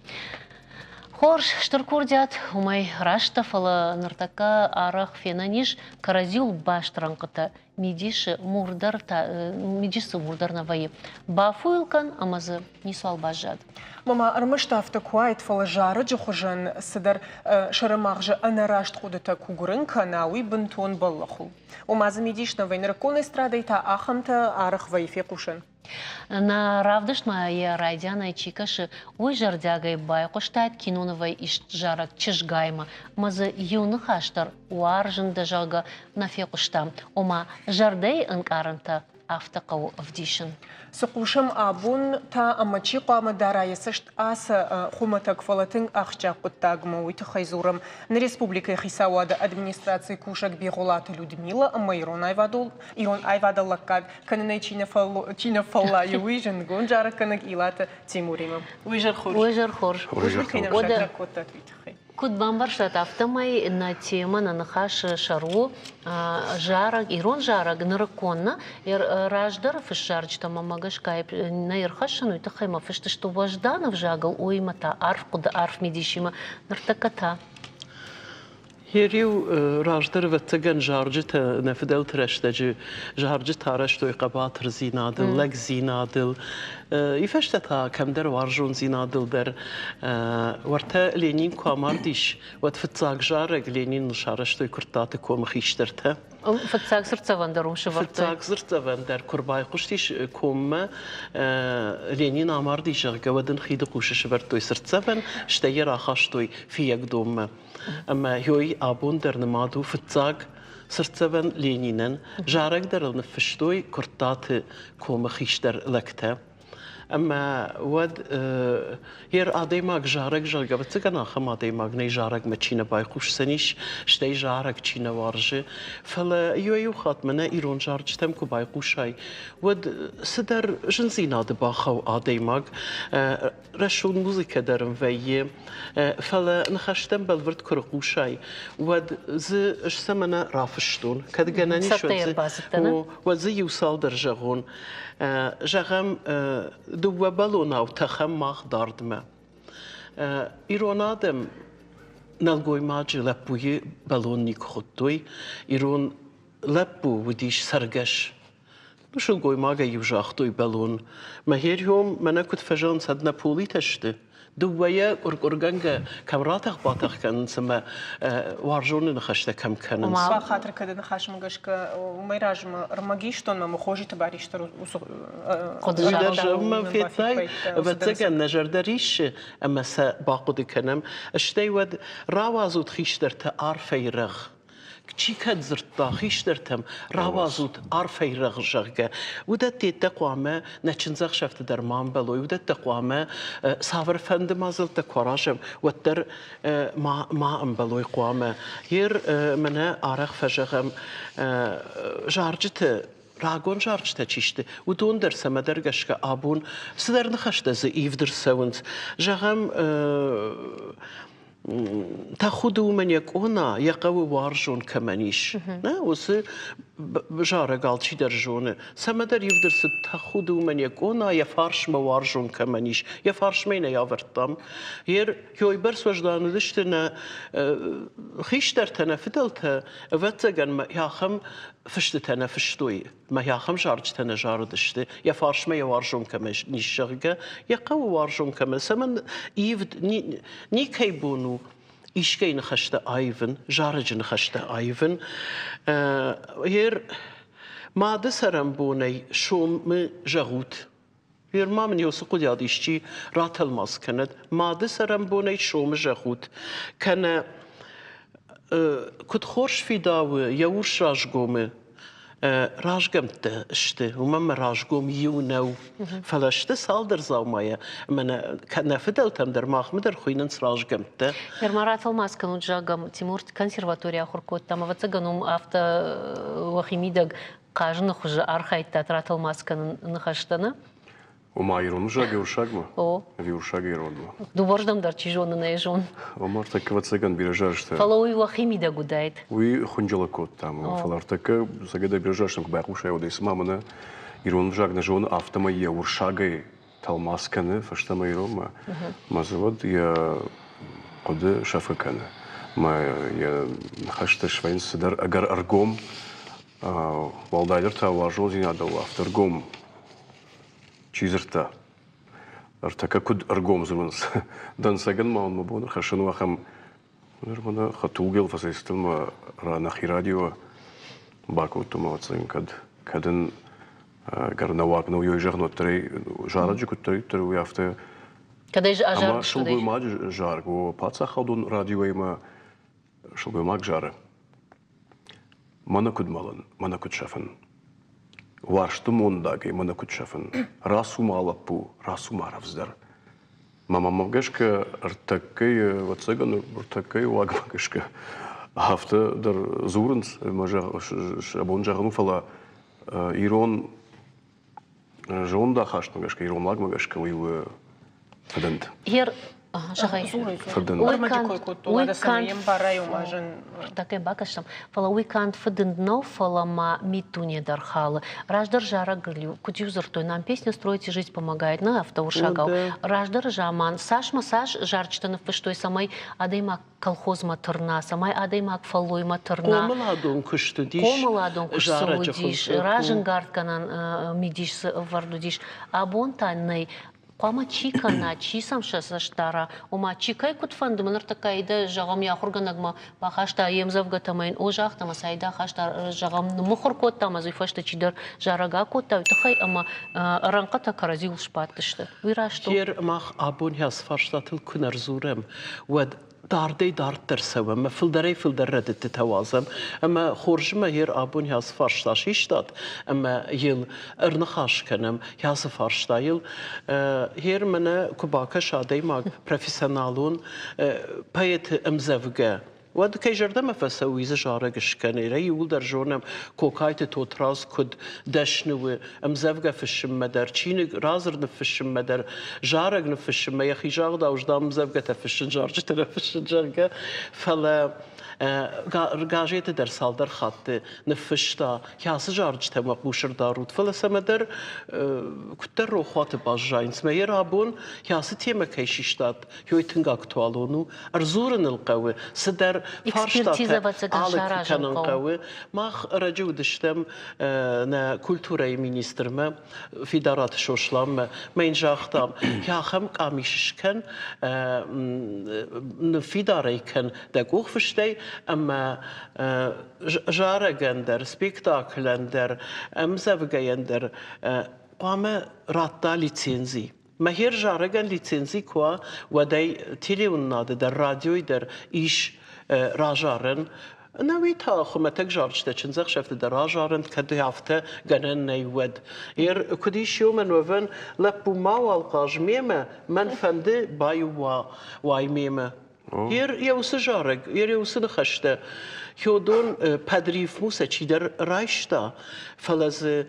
Хорз, стыр курдиат, уымӕй раст дӕ, фӕлӕ ныртӕккӕ арӕх фенӕн ис кӕрӕдзиуыл баст рӕнхъытӕ мидисы мур дӕр та мидисы мур дӕр нӕ вӕййы. Бафу йыл кӕн ӕмӕ дзы ницуал баззад. Мама, ӕрмӕст афтӕ куы уаид, фӕлӕ зарӕджы хуызӕн цыдӕр сӕрымагъзы ӕнӕраст хъуыдытӕ куы гуырын кӕна, уый бынтон бӕллӕх у. Ома дзы мидис нӕ вӕййы. Нырыккон эстрадӕйы та ахӕмтӕ арӕх вӕййы фехъусӕн. Нӕ равдыстмӕ йӕ райдианӕй чи кӕсы, уый зӕрдиагӕй байхъуыстаид кинонывӕй ист зарӕг Чызгаймӕ ӕмӕ дзы иу ныхас дӕр уарзын дӕ, зӕгъгӕ, нӕ фехъуыстам. Ома, зӕрдӕйы ӕнкъарӕнтӕ афтӕ хъӕуы ӕвдисын. Цы хъусӕм абон та ӕмӕ чи хъуамӕ дара йӕ цӕст ацы хуымӕтӕг, фӕлӕ тынг ахсджиаг хъуыддагмӕ, уый тыххӕй дзурӕм нӕ республикӕйы хицауады администрацийы кусӕг Бигъуылаты Людмила ӕмӕ ирон аивады лӕггад кӕнынӕй чи нӕ фӕллайы, уый зындгонд зарӕггӕнӕг Илаты Тимуримӕ. Уый зӕр хорз. Уый зӕр хорз. Уый зӕр хорз. кодтат уый тыххӕй. Куыд бамбӕрстат, афтӕмӕй нӕ темӕ, нӕ ныхасы сӕр у зарӕг, ирон зарӕг нырыккон нӕ. Раздӕры фыссарджытӕ мӕ гӕсгӕ нӕ ӕрхӕссын, уый тыххӕй мӕ фыст сты уӕздан ӕвзагыл, уыимӕ та арф хъуыды, арф мидисимӕ. Ныртӕккӕ та Йе-иу раздӕр, ӕвӕццӕгӕн, зарджытӕ нӕ фыдӕлты рӕстӕджы зарджытӕ арӕзтой хъӕбатырдзинадыл, лӕгдзинадыл, и фӕстӕ та кӕмдӕр уарзондзинадыл дӕр. Уӕртӕ Ленин куы амардис, уӕд фыццаг зарӕг Лениныл сарӕзтой Куырттаты комы хистӕртӕ. Фыццаг цыртдзӕвӕн дӕр уым сӕвӕрдтой. Фыццаг цыртдзӕвӕн дӕр куы рбайхъуыстис коммӕ, Ленин амардис, зӕгъгӕ, уӕд ын хиды хъусы сӕвӕрдтой цыртдзӕвӕн, стӕй йӕ рахастой Фиййагдонмӕ. Ӕмӕ ёй абон дӕр нымад у фыццаг цыртдзӕвӕн Ленинӕн. Зарӕг дӕр ыл ныффыстой Куырттаты комы хистӕр лӕгтӕ. Ӕмӕ уӕд йе адӕймаг зарӕг, зӕгъгӕ, ӕвӕццӕгӕн ахӕм адӕймаг нӕй, зарӕгмӕ чи нӕ байхъусдзӕнис, стӕй зарӕг чи нӕ уарзы. Фӕлӕ иуӕй-иу хатт мӕнӕ ирон зарджытӕм куы байхъусай, уӕд цыдӕр зындзинады бахауы адӕймаг. Рӕсугъд музыкӕ дӕр ын вӕййы, фӕлӕ ныхӕстӕм бӕлвырд куы рыхъусай, уӕд дзы ӕз цӕмӕнӕ рафыстон. Кӕд гӕнӕн ис, уӕд дзы иу цалдӕр зӕгъон. Зӕгъӕм, дыууӕ бӕлонау тӕхӕм мах дардмӕ. Ирон адӕм нӕлгоймаджы лӕппуйы бӕлон никуы хуыдтой. Ирон лӕппу уыдис цӕргӕс. Сылгоймагӕй-иу загътой бӕлон. Мӕ херьом мӕнӕ куыд фӕзӕгъынц, однополитӕ сты. Дыууӕйӕ къуыркъуыргӕнгӕ кӕм ратӕх-батӕх кӕнынц ӕмӕ уарзоны ныхӕстӕ кӕм кӕнынц. Бахатыр кӕны ныхасмӕ гӕсгӕ, уымӕй размӕ ӕрмӕгистонмӕ Мохозиты Барис дӕр уыцы Уый дӕр зӕгъынмӕ федтай, ӕвӕццӕгӕн, нӕ зӕрдӕ риссы ӕмӕ сӕ бахъуыды кӕнӕм. Стӕй уӕд рауадзут хистӕртӕ арфӕйы рӕгъ. Чи кӕд дзырдта хистӕртӕм, рауадзут арфӕйы рӕгъ, зӕгъгӕ, уыдӕттӕ хъуамӕ нӕ чындзӕхсӕвты дӕр ма ӕмбӕлой, уыдӕттӕ хъуамӕ цавӕрфӕнды мадзӕлттӕ куы аразӕм, уӕддӕр ма ӕмбӕлой хъуамӕ. Ер мӕнӕ арӕх фӕзӕгъӕм, зарджыты рагон зарджытӕ чи сты, уыдон дӕр цӕмӕдӕр гӕсгӕ абон цыдӕр ныхӕстӕ дзы ивд ӕрцӕуынц. Зӕгъӕм, тӕхуды уымӕн йӕ къона, йӕ хъӕуы уарзон кӕмӕн ис. Нӕ, уыцы зарӕг алчидӕр зоны. Цӕмӕдӕр ивд ӕрцыд тӕхуды уымӕн йӕ къона, йӕ фарсмӕ уарзон кӕмӕн ис. Йӕ фарсмӕ йын ӕй авӕрдтам. Ер уыйбӕрц уӕздан уыдысты нӕ хистӕртӕ, нӕ фыдӕлтӕ, ӕвӕццӕгӕн, ахӕм фыстытӕ нӕ фыстой. Мӕ ахӕм зарджытӕ нӕ зарыдысты, йӕ фарсмӕ йӕ уарзон кӕмӕ ис, зӕгъгӕ, йӕ хъӕуы уарзон кӕмӕ, цӕмӕн ивд никӕй бон у искӕй ныхӕстӕ аивын, зарӕджы ныхӕстӕ аивын. Ер мады цӕрӕнбонӕй сомы зӕгъут. Ер ма мын уыцы хъуыдиад исчи ратӕлмац кӕнӕд. Мады цӕрӕнбонӕй сомы зӕгъут. Кӕнӕ куыд хорз фидауы йӕ урс разгомы разгӕмттӕ сты, уымӕн мӕ разгом иу нӕу, фӕлӕ сты цалдӕр дзаумайӕ. Ӕмӕ нӕ фыдӕлтӕм дӕр махмӕ дӕр хуыйнынц разгӕмттӕ. Ныр ма ратӕлмац кӕнут, зӕгъӕм, Тимур консерваторийы ахуыр кодта, ӕмӕ ӕвӕццӕгӕн уым афтӕ уӕхи мидӕг хъазыны хуызы архайдтат ратӕлмац кӕнын ныхӕстӕ, нӕ? Ома ирон ӕвзагӕй уырыссагмӕ? О. Ӕви уырыссагӕй иронмӕ? Дыууӕрдӕм дӕр чи зоны, нӕ зон. Ома ӕртӕккӕ ӕвӕццӕгӕн бирӕ зарджытӕ. Фӕлӕ уый уӕхи мидӕг уыдаид. Уый хуынджылӕг кодтам. Фӕлӕ ӕртӕккӕ цӕгӕдӕр бирӕ зарджытӕм куы байхъусай, уӕд ӕй цыма мӕнӕ ирон ӕвзаг нӕ зоны, афтӕмӕй йӕ уырыссагӕй тӕлмац кӕны фӕстӕмӕ иронмӕ. Мӕ дзы уӕд йӕ хъуыды сӕфгӕ кӕны. Мӕ йӕ ныхӕстӕ свӕййынц цыдӕр ӕгӕр ӕргом, уӕлдайдӕр та уарзондзинадыл афтӕ ӕргом чи дзырдта, ӕртӕккӕ куыд ӕргом дзурынц. Дӕнцӕгӕн ма мӕ бон ӕрхӕссын у ахӕм ныр мӕнӕ хӕдтулгӕйыл фӕцӕйцыдтӕн мӕ нӕхи радио бакодтон, ӕвӕццӕгӕн, кӕд кӕд ын ӕгӕр нӕуӕг нӕу ёй зӕгъын, уӕддӕр ӕй зарӕджы куыддӕриддӕр уый афтӕ Кӕд ӕй ӕмӕ сылгоймаджы зарӕг, о, паддзахадон радиоимӕ сылгоймаг зары. Мӕнӕ куыд мӕлын, мӕнӕ куыд сӕфын. Уарзты мондагӕй мӕнӕ куыд сӕфын. Рацу ма, лӕппу, рацу ма рӕвдздӕр. Мӕ мамӕ гӕсгӕ ӕртӕккӕйы, ӕвӕццӕгӕн, ӕртӕккӕйы уагмӕ гӕсгӕ афтӕ дӕр дзурынц, ӕмӕ сӕ бон зӕгъын у, фӕлӕ ирон зондахастмӕ гӕсгӕ, ирон лагмӕ гӕсгӕ уый у фыдынд. Ер зӕгъай, уый канд такӕ бакӕсӕм, фӕлӕ уый канд фыдынд нӕу, фӕлӕ ма миддуне дӕр халы. Раздӕр зарӕгыл куыд-иу дзырдтой, нам песня строить и жизнь помогает, нӕ афтӕ уырсагау. Раздӕры заман цас ма цас зарджытӕ ныффыстой, цӕмӕй адӕймаг колхозмӕ тырна, цӕмӕй адӕймаг фӕллоймӕ тырна. Хъомыладон куыст уыдис. Хъомыладон куыст цы уыдис, разӕнгардгӕнӕн мидис цы ӕвӕрд уыдис. Абон та нӕй. Хъуамӕ чи кӕна, чи сӕм сӕ цӕст дара, ома чи кӕй куыд фӕнды, мӕ ныртӕккӕ Аидӕ, зӕгъӕм, йӕ ахуыргӕнӕгмӕ бахаста йе мдзӕвгӕтӕ ӕмӕ йын о загъта, ӕмӕ сӕ Аидӕ ахаста, зӕгъӕм, ныммыхуыр кодта ӕмӕ дзы уый фӕстӕ чидӕр зарӕг акодта, уый тыххӕй ӕмӕ рӕнхъытӕ кӕрӕдзиуыл сбадтысты. Уый раст у? Гер, мах абон ацы фарстатыл куы нӕ рдзурӕм, уӕд. Дардӕй дарддӕр цӕуӕм ӕмӕ фылдӕрӕй-фылдӕр рӕдыдтытӕ уадзӕм. Ӕмӕ хорзмӕ йер абон ацы фарста систат ӕмӕ йыл ӕрныхас кӕнӕм ацы фарстайыл. Йер мӕнӕ куы бакӕса адӕймаг профессионалон поэты ӕмдзӕвгӕ, уӕд кӕй зӕрдӕмӕ фӕцӕуы, уый дзы зарӕг скӕны. Иууылдӕр зонӕм, Кокайты Тотрадз куыд дӕсны у ӕмдзӕвгӕ фыссынмӕ дӕр, чиныг, радзырд ныффыссынмӕ дӕр, зарӕг ныффыссынмӕ, йӕхи загъдау здам ӕмдзӕвгӕтӕ фыссын, зарджытӕ нӕ фыссын, зӕгъгӕ. Фӕлӕ газеты дӕр цалдӕр хатты ныффыста, кӕцы зарджытӕм уӕ хъус ӕрдарут, фӕлӕ цӕмӕдӕр куыддӕр рохуаты баззайынц. Мӕ йӕ рабон кӕцы темӕ кӕй систат, Ёй тынг актуалон у. Ӕрдзурын ыл хъӕуы, цыдӕр фарстатӕ алыг кӕнын хъӕуы. Мах ӕрӕджы уыдыстӕм нӕ культурӕйы министрмӕ, Фидараты Сосланмӕ. Мӕ йын загътам, ахӕм къамис скӕн, ныффидар ӕй кӕн дӕ къухфыстӕй ӕмӕ зарӕгӕн дӕр, спектаклӕн дӕр, ӕмдзӕвгӕйӕн дӕр хъуамӕ радта лицензи. Мӕхер зарӕгӕн лицензи куы уа, уӕд ӕй телеуынынады дӕр, радиойы дӕр ис разарӕн. Ӕнӕуи та хуымӕтӕг зарджытӕ чындзӕхсӕвты дӕр разарӕнт, кӕд афтӕ гӕнӕн нӕй, уӕд. Ер куыд ис уымӕн уӕвӕн, лӕппу мауал хъаз мемӕ, мӕн фӕнды баиу уай мемӕ. Ер йӕ уыцы зарӕг, ер йӕ уыцы ныхӕстӕ Хёдон пӕд рифму сӕ чидӕр райста, фӕлӕ дзы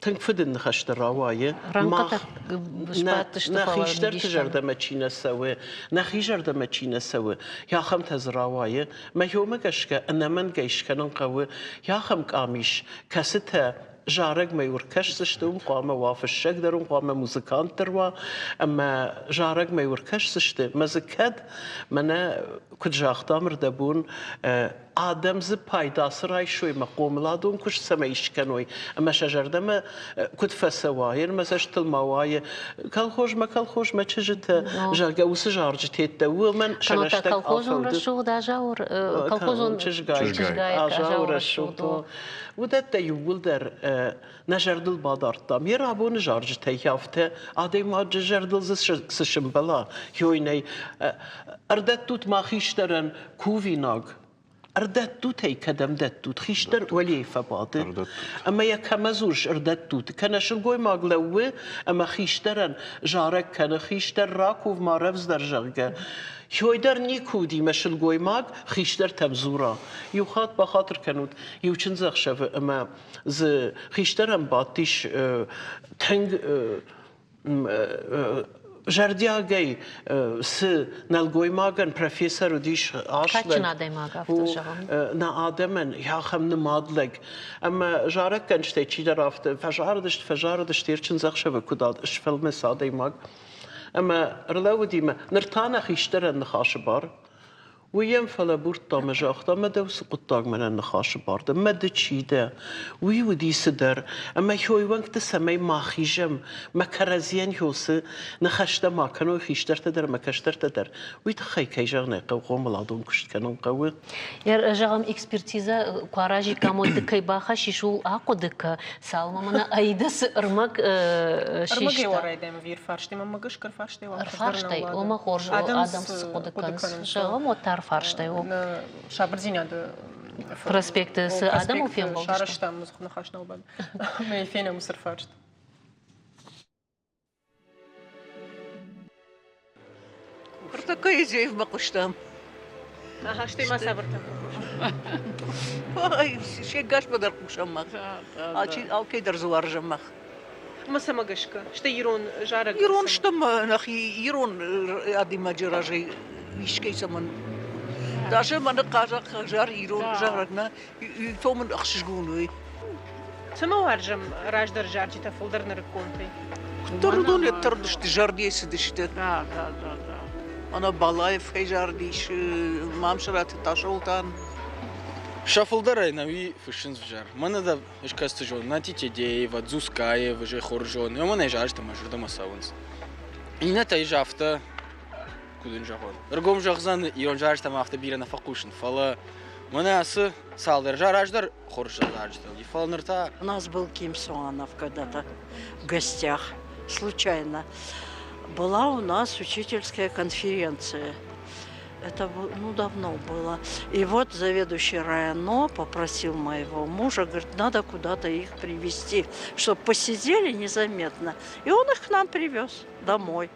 тынг фыдын ныхӕстӕ рауайы. Мах нӕ хистӕрты зӕрдӕмӕ чи нӕ цӕуы, нӕхи зӕрдӕмӕ чи нӕ цӕуы, ахӕмтӕ дзы рауайы. Мӕхиомӕ гӕсгӕ ӕнӕмӕнгӕй скӕнын хъӕуы ахӕм къамис, кӕцытӕ зарӕгмӕ ӕркӕсдзысты, уым хъуамӕ уа фыссӕг дӕр, уым хъуамӕ музыкант дӕр уа, ӕмӕ зарӕгмӕ ӕркӕсдзысты. Мӕ дзы кӕд мӕнӕ куыд загътам ӕрдӕбон, адӕм дзы пайда цы райсой ӕмӕ хъомыладон куыст цӕмӕй скӕной ӕмӕ сӕ зӕрдӕмӕ куыд фӕцӕуа, йе мӕ цӕстыл ма уайы колхозмӕ, колхозмӕ чызджытӕ, зӕгъгӕ, уыцы зарджытӕ уымӕн сӕ рӕстӕг Колхозон рӕсугъд Азаур, колхозон чызгай Азаур рӕсугъд. Уыдӕттӕ иууылдӕр нӕ зӕрдыл бадардтам. Йӕ рабоны зарджытӕй афтӕ адӕймаджы зӕрдыл дзы цы сымбӕла, хёйнӕй ӕрдӕттут ма хистӕрӕн кувинаг. Ӕрдӕттут ӕй кӕдӕм дӕттут, хистӕр уӕлейы фӕбады. Ӕмӕ йӕ кӕмӕ дзурыс ӕрдӕттут? Кӕнӕ сылгоймаг лӕууы ӕмӕ хистӕрӕн зарӕг кӕны, хистӕр ракув ма рӕвдздӕр, зӕгъгӕ. Хёй дӕр никуы уыди мӕ сылгоймаг хистӕртӕм дзура. Иу хатт бахатыр кӕнут, иу чындзӕхсӕвы ӕмӕ дзы хистӕрӕн бадтис тынг зӕрдиагӕй цы нӕлгоймагӕн профессор уыдис ас лӕг, адӕймаг афтӕ зӕгъӕм. Нӕ адӕмӕн ахӕм нымад лӕг. Ӕмӕ зарӕггӕнджытӕй чидӕр афтӕ фӕзарыдысты, фӕзарыдысты, йе рчындзӕхсӕвы куыд сфӕлмӕцы адӕймаг. Ӕмӕ ӕрлӕууыди мӕ ныр та нӕ хистӕрӕн ныхасы бар. Уый йӕм фӕлӕбурдта ӕмӕ загъта, мӕ дӕу цы хъуыддаг мӕнӕн ныхасы бар дӕ, мӕ ды чи дӕ? Уый уыди цыдӕр, ӕмӕ хёйуӕнгты цӕмӕй ма хизӕм, мӕ кӕрӕдзийӕн хёцы ныхӕстӕ ма кӕной хистӕртӕ дӕр ӕмӕ кӕстӕртӕ дӕр, уый тыххӕй, кӕй зӕгъын ӕй хъӕуы, хъомыладон куыст кӕнын хъӕуы. Зӕгъӕм, экспертизӕ куы аразиккам, уӕд ды кӕй бахӕссис, ууыл ахъуыды кӕ, цалынмӕ мӕнӕ Аида цы ӕрмӕг систа. Ӕрмӕгӕй уарайдӕм ӕви ӕрфарстӕй? Мӕнмӕ гӕсгӕ ӕрфарстӕй уа Ӕрфарстӕй, ома хорз адӕм цы хъуыды кӕнынц. Зӕгъӕм, уӕд та ӕрфарстӕй у. Сабырдзинады проспекты цы адӕмыл фембӕлдысты. Сарӕзтам ныхас нал бад. Мӕ фенӕм уыцы ӕрфарст. Ныртӕккӕ Езеевмӕ хъуыстам. Ага, стӕй ма цавӕртӕ? Ой, се гасмӕ дӕр хъусӕм мах. Алчи, алкӕй дӕр дзы уарзӕм мах. Ӕмӕ цӕмӕ гӕсгӕ? Стӕй ирон зарӕг? Ирон стӕм нӕхи ирон адӕймаджы разӕй искӕй цӕмӕн. Даже мӕнӕ хъазахъхъаг зар ирон зарӕг нӕ, то мын ӕхсызгон уый. Цӕмӕ уарзӕм раздӕр зарджытӕ фылдӕр нырыкконтӕй? Куыддӕр уыдон ӕддӕрдысты, зӕрдӕйы цыдысты. Да, да, да, да. Мӕнӕ Балаев кӕй зардис, Мамсыраты Тасолтан. Сӕ фылдӕрӕй нӕуи фыссынц взӕр. Мӕнӕ дӕ искӕцы зон, Нати Тедеева, Дзускаева же хорз зон. Уымӕн ӕй зарджытӕ мӕ зӕрдӕмӕ цӕуынц. Иннӕтӕ ис афтӕ, куыд ын зӕгъон, ӕргом зӕгъдзӕн, ирон зарджытӕм афтӕ бирӕ нӕ фӕхъусын, фӕлӕ мӕнӕ ацы цалдӕр раздӕр хорз зарджытӕ уыди, фӕлӕ ныр та... У нас был Ким Суанов когда-то в гостях, случайно. Была у нас учительская конференция. Это ну, давно было. И вот заведующий районо попросил моего мужа, говорит, надо куда-то их привезти, чтобы посидели незаметно. И он их к нам привез домой.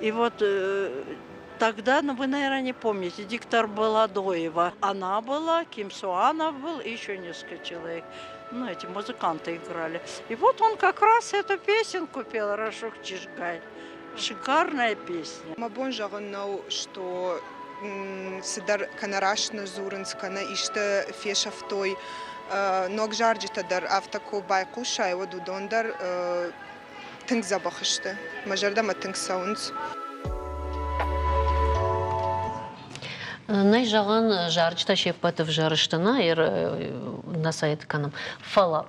И вот тогда, ну вы, наверное, не помните, диктор была Доева. Она была, Ким Суанов был, и еще несколько человек. Ну, эти музыканты играли. И вот он как раз эту песенку пел «Рашук Чижгай». Шикарная песня. Мӕ бон зӕгъын нӕу, что цыдӕр кӕнӕ раст нӕ дзурынц, кӕнӕ исты фесӕфтой. Ног зарджытӕ дӕр афтӕ куы байхъусай, уӕд уыдон дӕр тынг дзӕбӕх сты. Мӕ зӕрдӕмӕ тынг цӕуынц. Нӕй зӕгъӕн, зарджытӕ се ппӕт ӕвзӕр сты, нӕ, нӕ сайд кӕнӕм. Фӕлӕ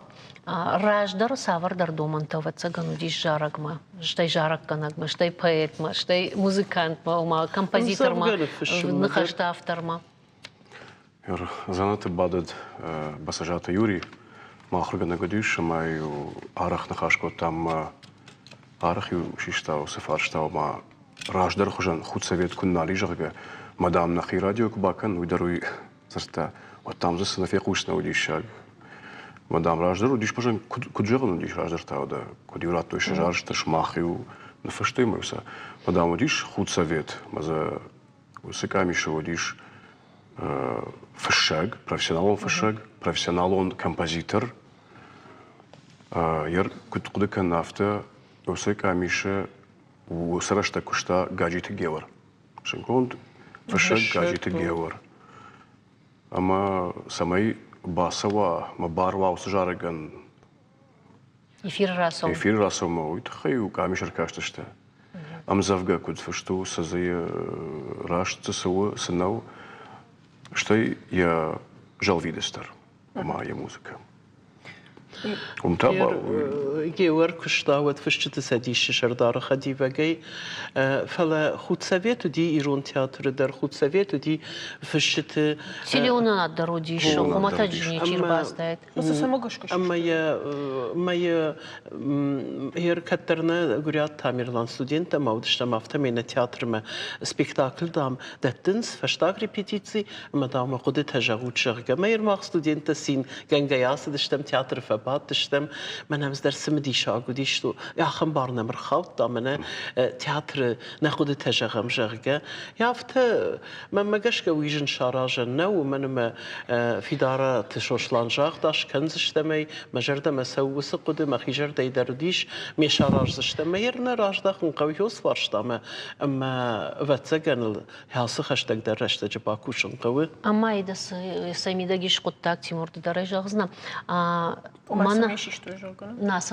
раздӕр цавӕрдӕр домӕнтӕ, ӕвӕццӕгӕн, уыдис зарӕгмӕ, стӕй зарӕггӕнӕгмӕ, стӕй поэтмӕ, стӕй музыкантмӕ, ома композитормӕ, ныхӕсты автормӕ. Дзӕнӕты бадыд Бӕцӕзаты Юрий, мӕ ахуыргӕнӕг уыдис, ӕмӕ-иу арӕх ныхас кодтам ӕмӕ арӕх-иу систа уыцы фарста, ома раздӕр хуызӕн худсовет куы нал и, зӕгъгӕ, мӕ, дам, нӕхи радио куы бакӕн, уый дӕр уый дзырдта, уӕд, дам, дзы цы нӕ фехъусынӕ уыдиссаг. Мӕ, дам, раздӕр уыдис, куыд зӕгъын уыдис раздӕр та, уӕдӕ, куыд-иу радтой сӕ зарджытӕ, сымах-иу ныффыстой мӕ сӕ. Мӕ, дам, уыдис худсовет, мӕ дзы Уыцы къамисы уыдис фыссӕг, профессионалон фыссӕг, профессионалон композитор. Йӕ куыд хъуыды кӕнын, афтӕ уыцы къамисы уыцы рӕстӕг куыста Гаджиты Геор. Зындгонд фыссӕг Гаджиты Геор. Ӕмӕ цӕмӕй бацӕуа мӕ бар уа уыцы зарӕгӕн Эфиры рацӕуын. Эфиры рацӕуынмӕ уый тыххӕй-иу къамис ӕркастысты. Ӕмдзӕвгӕ куыд фыст у, цы дзы раст дзы цы у, цы нӕу, стӕй йӕ зӕлвидыц дӕр, ома йӕ музыкӕ. Уым та Геор куыста уӕд фысджыты цӕдисы сӕрдары хӕдивӕгӕй, фӕлӕ худсовет уыди ирон театры дӕр, худсовет уыди фысджыты. Телеуынынад дӕр уыдис, хуымӕтӕджы ничи ӕрбацыдаид. Ӕмӕ йӕ мӕ йӕ кӕддӕр нӕ Гуыриат Тамерлан студенттӕ ма уыдыстӕм, афтӕмӕй нӕ театрмӕ спектакль, дам, дӕттынц, фӕстаг репетици, ӕмӕ, дам, мӕ хъуыдытӕ зӕгъут, зӕгъгӕ. Мӕ мах студенттӕ цин гӕнгӕйӕ ацыдыстӕм, театры фӕбадтыстӕм. Мӕнӕ ӕм цымыдисаг уыдис, ахӕм бар нӕм ӕрхаудта, мӕнӕ театры нӕ хъуыдытӕ зӕгъӕм, зӕгъгӕ. Афтӕ Мӕнмӕ гӕсгӕ уый зын саразӕн нӕу, уымӕн ӕмӕ Фидараты Сослан загъта, скӕндзыстӕм ӕй, мӕ зӕрдӕмӕ цӕуы уыцы хъуыды, мӕхи зӕрдӕйы дӕр уыдис, ме сараздзыстӕм. Мӕ нӕ раздахын хъӕуы фарстамӕ ӕмӕ ӕвӕццӕгӕн ыл ацы хӕстӕгдӕр рӕстӕджы бакусын хъӕуы. Ӕмӕ дӕ сӕ мидӕг ис хъуыддаг, Тимур, ды дӕр ӕй зӕгъдзынӕ. Цӕмӕй систой, зӕгъгӕ?